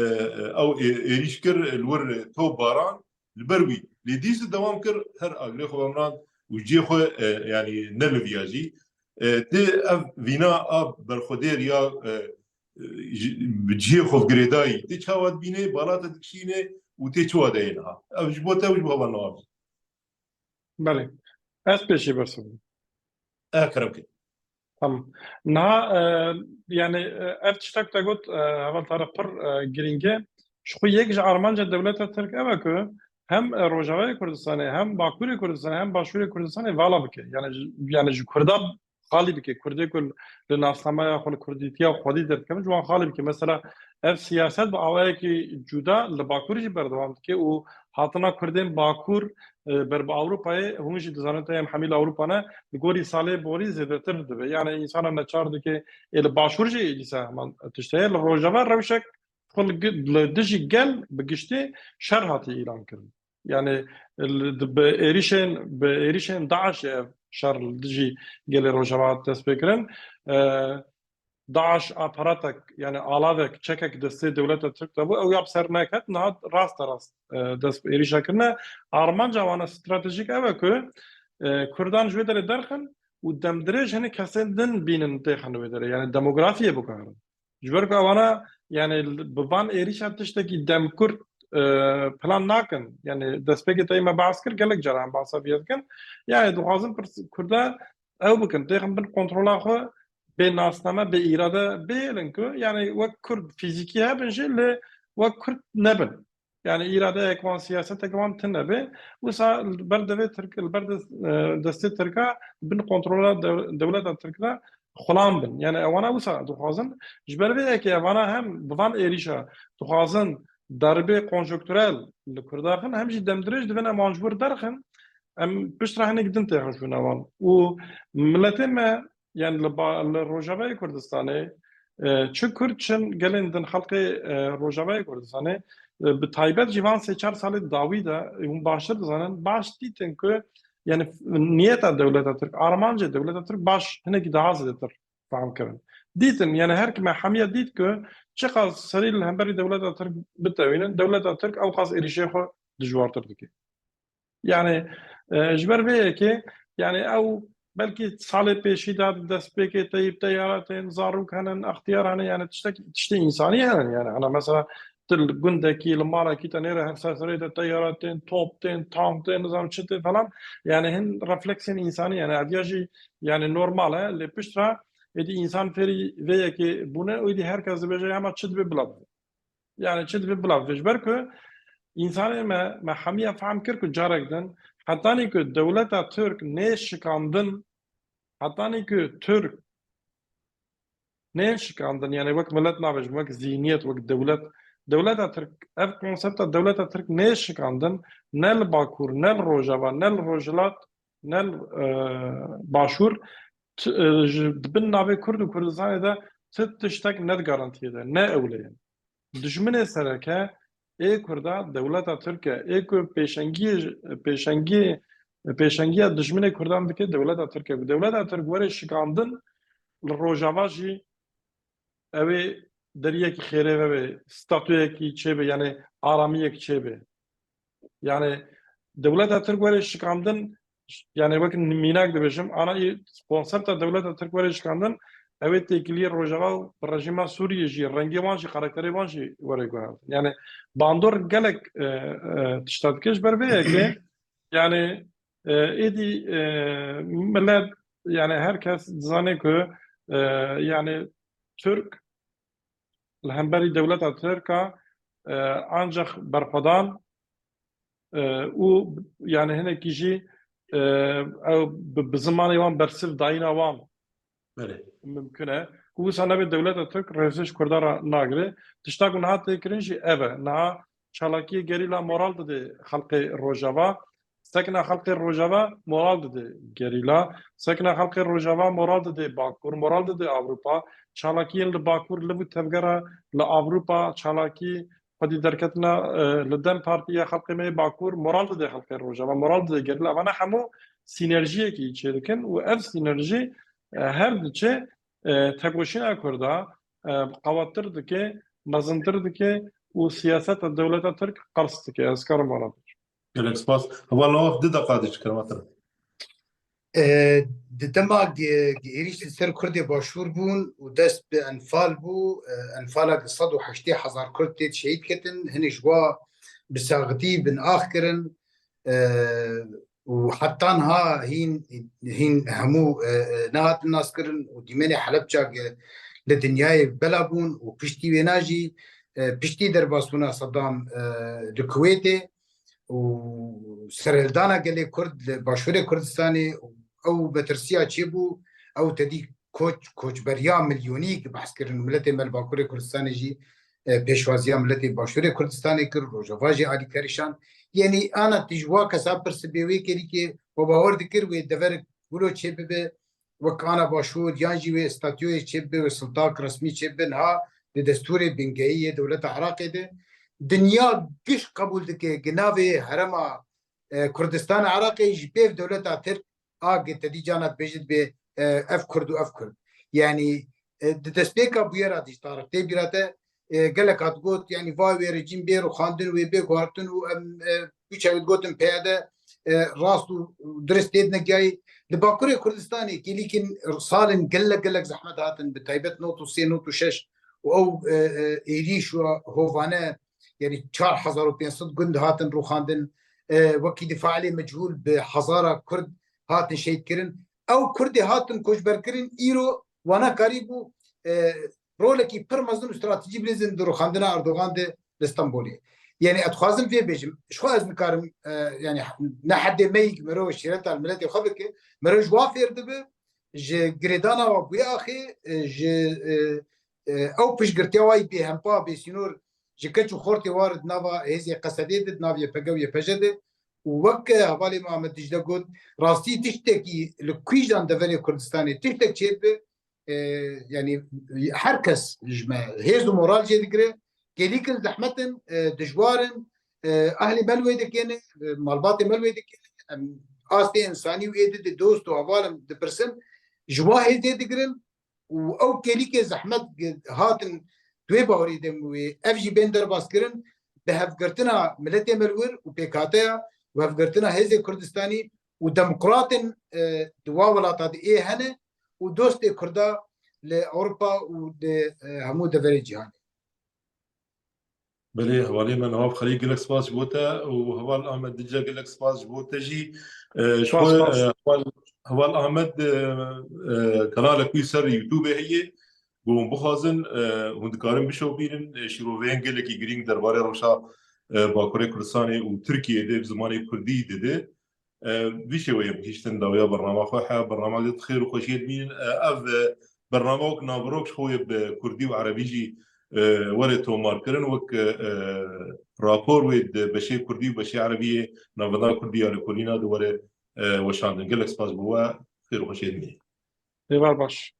ew ê-, êrîş kir li wir top baran li ber wî. Lê dîs dewam kir, her agirê xwe vemirand û cihê xwe, e, yanî ne li viya jî. E, ti ev vîna a berxwedêr ya, e, ji, bi cihê xwe girêdayî, ti çawa dibînê, bala te dikişînê û tê çi wadeyê niha? Ev ji bo te û ji bo heval Nawaf jî. Belê. Ez pêşî bersiv bim. E, kerem ke. Tamam. Niha, e, yani, e, ev tiştek te got, e, heval Tarık pir, e, girîng e. Ji xwe yek ji armanca dewleta Tirk ev e ku hem, e, Rojavayê Kurdistanê, hem Bakurê Kurdistanê, hem Başûrê Kurdistanê vala bike. Yani ji, yani ji Kurda xalî bike. Kurdê ku li nasnameya xwe, li kurdîtiya xwedî derdikevin, ji wan xalî bike. Mesela ev siyaset bi awayekî cuda li Bakur jî berdewam dike û hatina Kurdên Bakur, e, ber bi Ewropayê, hûn jî dizanin te em hemî li Ewropa ne, li gorî salê borî zêdetir dibe. Yani însana neçar dike, ê li Başûr jî dîsa heman tişt heye. Li Rojava rewşek xwe li gi-, li dijî gel bi giştî şer hatiye îlan kirin. Yani li, di, bi êrîşên, bi êrîşên DAIŞê ev şer li dijî gelê Rojava hat destpêkirin. E, DAIŞ aparatek, yani alavek, çekek destê dewleta Tirk de bû, ew ya bi ser neket, niha raste rast, e, dest bi êrîşa kirine. Armanca wana stratejîk ev e ku, e, Kurdan ji wê derê derxin û demdirêj hinî kesên din bînin têxin wê derê, yani demografiyê biguherin. Ji ber ku ewana, yani, bi van êrîşa tiştekî demkurt, e, plan nakin. Yani destpêkê te me behs kir, gelek caran behsa vê dikin. Yani dixwazin pirs Kurda ew bikin, têxin bin kontrola xwe, bê nasname, bê îrade bihêlin ku, yani wek Kurd fîzîkî hebin jî, lê wek Kurd nebin. Yani îradeyek wan, siyasetek wan tune be. Wisa li ber devê Tirk, li ber dest-, e, destê Tirka bin kontrola dew-, dewleta Tirk de xulam bin. Yani ewana wisa dixwazin. Ji ber vê yekê evana hem bi van êrîşa dixwazin darbê konjonkturel li Kurda xin, hem jî demdirêj divin em wan ji wir derxin. Em piştre hinek din têxin şûna wan. Û miletê me, yani li ba-, li Rojavayê Kurdistanê, e, çi Kurd çin gelên din xelkê, e, Rojavayê Kurdistanê, e, bi taybet jî van sê çar salê dawî de, e, hûn baştir dizanin, baş dîtin ku, yani, niyeta dewleta Tirk, armancê dewleta Tirk baş hinekî daha zêdetir fehm kirin. Dîtin, yani her kime hemiye dît ku çiqas serî li hemberî dewleta Tirk bitewînin, dewleta Tirk ew qas êrîşê xwe dijwartir dike. Yani, e, ji ber vê yekê, yani ew belkî salê pêşî de destpêkê teyîb teyare tên, zarok henin, extiyar henin, yani tiştek, tiştê însanî henin, yani hana mesela tu li gundekî, li malekî te nêre her ser serê de teyare tên, top tên, tank tên, nizam çi tên falan, yani hin refleksên însanî, yani hediya jî yani normal e, lê piştre êdî însan fêrî vê yekê bûne û êdî her kes dibêje hema çi dibe bila bibe. Yani çi dibe bila bibe. Ji ber ku însanê me, me hemiya fehm kir ku carek din, hetanî ku dewleta Tirk nê şikandin, hetanî ku Tirk nê şikandin, yani wek milet nabêjim, wek zihniyet, wek dewlet, dewleta Tirk, ev konsepta dewleta Tirk nê şikandin, ne li Bakur, ne li Rojava, ne li Rojhilat, ne li, e, Başûr, t-, e, ji, di bin navê Kurd û Kurdistanê de ti tiştek ne di garantiyê de, ne ewleyên. Dijminê sereke ê Kurda dewleta Tirk e. Ê ku pêşengiyê, pêşengiyê, pêşengiya dijminê Kurdan dike dewleta Tirk e. Ku dewleta Tirk were şikandin li Rojava jî ew ê deriyekî xêrê vebe, statuyekî çêbe, yani aramiyek çêbe. Yani dewleta Tirk were şikandin, yani wek mînak dibêjim, ana î konsepta dewleta Tirk were şikandin, ew ê têkiliyê Rojava bi rejîma Sûriyê jî, rengê wan jî, karakterê wan jî were guhertin. Yani bandor gelek, e, e, tişta dike ji ber vê yekê, yani, e, êdî, e, milet, yani her kes dizane ku, e, yani Tirk li hemberî dewleta Tirk a, e, ancaq berxwedan, e, û yani hinekî jî, e, ew bi, bi zimanê wan bersiv dayîna wan Belê. mimkun e. Ku wisa nebe dewleta Tirk rêzê ji Kurdan re nagire. Tişta ku niha tê kirin jî ev e. Niha çalakiyê gerîla moral dide xelkê Rojava. Sekna xelkê Rojava moral dide gerîla. Sekna xelkê Rojava moral dide Bakur, moral dide Ewropa. Çalakiyên li Bakur, li bu tevgera li Ewropa, çalakî xwedî derketina, e, li DEM Partî ya xelkê me yê Bakur, moral dide xelkê Rojava, moral dide gerîla. Evana hemû sînerjiyekî çêdikin û ev sînerjî, e, her diçe, e, tekoşîna Kurda, e, qewattir dike, mezintir dike û siyaseta dewleta Tirk qers dike. Ez karim wana bêjim. Gelek spas. Heval Nawaf, du deqa dişkirim, hatır. E, di dema ge-, ge-, êrîş li ser Kurdê Başûr bûn û dest bi enfal bû, e, enfalek li sed û heştê hezar Kurd tê şehîd ketin, hinek ji wa bi saxitî bin ax kirin, e, û heta niha hîn, hîn hemû, e, e, nehatin naskirin û dîmenê Helebca ge-, li dinyayê bela bûn û piştî wêna jî e, piştî derbasbûna Sedam, e, li Kuwêtê û serhildana gelê Kurd li Başûrê Kurdistanê û ew metirsiya çêbû, ew tedî koç, koçberiya milyonî behs kirin. Miletê me li Bakurê Kurdistanê jî, e, pêşwaziya miletê Başûrê Kurdistanê kir, Rojava jî alîkarî şand. Yanî ana tu ji wa kesa pirsibê wê kerîkê, we bawer dikir wê dever wilo çêbibe, wek ana Başûr, yan jî wê statûyê çêbibe, wê siltak resmî çêbibe, niha di destûrê bingehî yê dewleta Iraqê de. Dinya giş qebûl dike, gi navê herêma, e, Kurdistana Iraqê ji pêv dewleta Tirk a gi te dî cana dibêjit bê, e, ev Kurd û ev Kurd. Yanî, e, di destpêka bûyera dî ji Tariq tê bîra te, e, gelek hat got, yanî va wê rejîm bê rûxandin, wê bê guhartin û em, e, wî çaxê digotin P Y D, e, rast û dirist tê dinegiyayî. Li Bakurê Kurdistanê kêlîkên salên gelek gelek zehmet hatin, bi taybet nod û sê, nod û şeş û ew, e, e, êrîş û hovane, yanî çar hezar û pênc sed gund hatin rûxandin, e, wekî di fealê mechûl bi hezara Kurd hatin şehîd kirin. Ew Kurdê hatin koçber kirin, îro wana karîbû, e, rolekî pir mezin û stratejî bilîzin di rûxandina Erdogan de li Stenbolê. Yanî ez dixwazim vê bêjim, ji xwe ez nikarim, e, yanî ne hedê me yî mero şîreta li miletê xwe bike, mero ji wa fêr dibe, ji girêdana wa bûye axê, e, ji, e, e, ew piştgirtiya wa yî bêhempa, bêsînor ji keç û xortê wa re di nava hêzê Qesedê de, di nav Y P G û Y P J de û wek hevalê me Ahmet Dicle got, rastî tiştekî li kîjan deverê Kurdistanê tiştek çêdibe, e, yanî her kes ji me hêz û moral jê digire, kêlîk in, zehmet in, e, dijwar in, e, ehlê me li wê dikêne, e, malbatê me li wê dikêne, em astê însanî û êdî di dost û heval in dipirsin, ji wa hêzê digirin û ew kêlîkê zehmet ge-, hatin di wê bawerî de wê ev jî bên derbas kirin, bi hevgirtina miletê me li wir û pêkhateya û hevgirtina hêzê Kurdistanî û demokratên, e, di wa welata de ê hene û dostê Kurda li Ewropa û di, e, hemû deverê cîhanê. Belê, hevalê me Newaf Xelîl, gelek spas ji bo te û heval Ahmet Dicle, gelek spas ji bo te jî. E, ji Spas, xwe, spas. e, heval, heval Ahmet, e, e, kanalek wî ser YouTube heye. Ku hûn bixwazin, e, hûn dikarin bişopînin, e, şîroveyên gelekî girîng derbarê rewşa, e, Bakurê Kurdistanê û Tirkiyeyê de bi zimanê kurdî dide. E, vî şêweyê em gihîştin dawiya bernama xwe. He, bernama de xêr û xweşiyê dimînin. E, ev, e, bernama wek naverok ji xwe yê bi kurdî û erebî jî, e, were tomarkirin, wek, e, e, rapor wê di beşê kurdî û beşê erebiyê navenda kurdî ya li Kolîna de were, e, weşandin. Gelek spas bo we, xêr û xweşiyê dimînin. Êvar baş.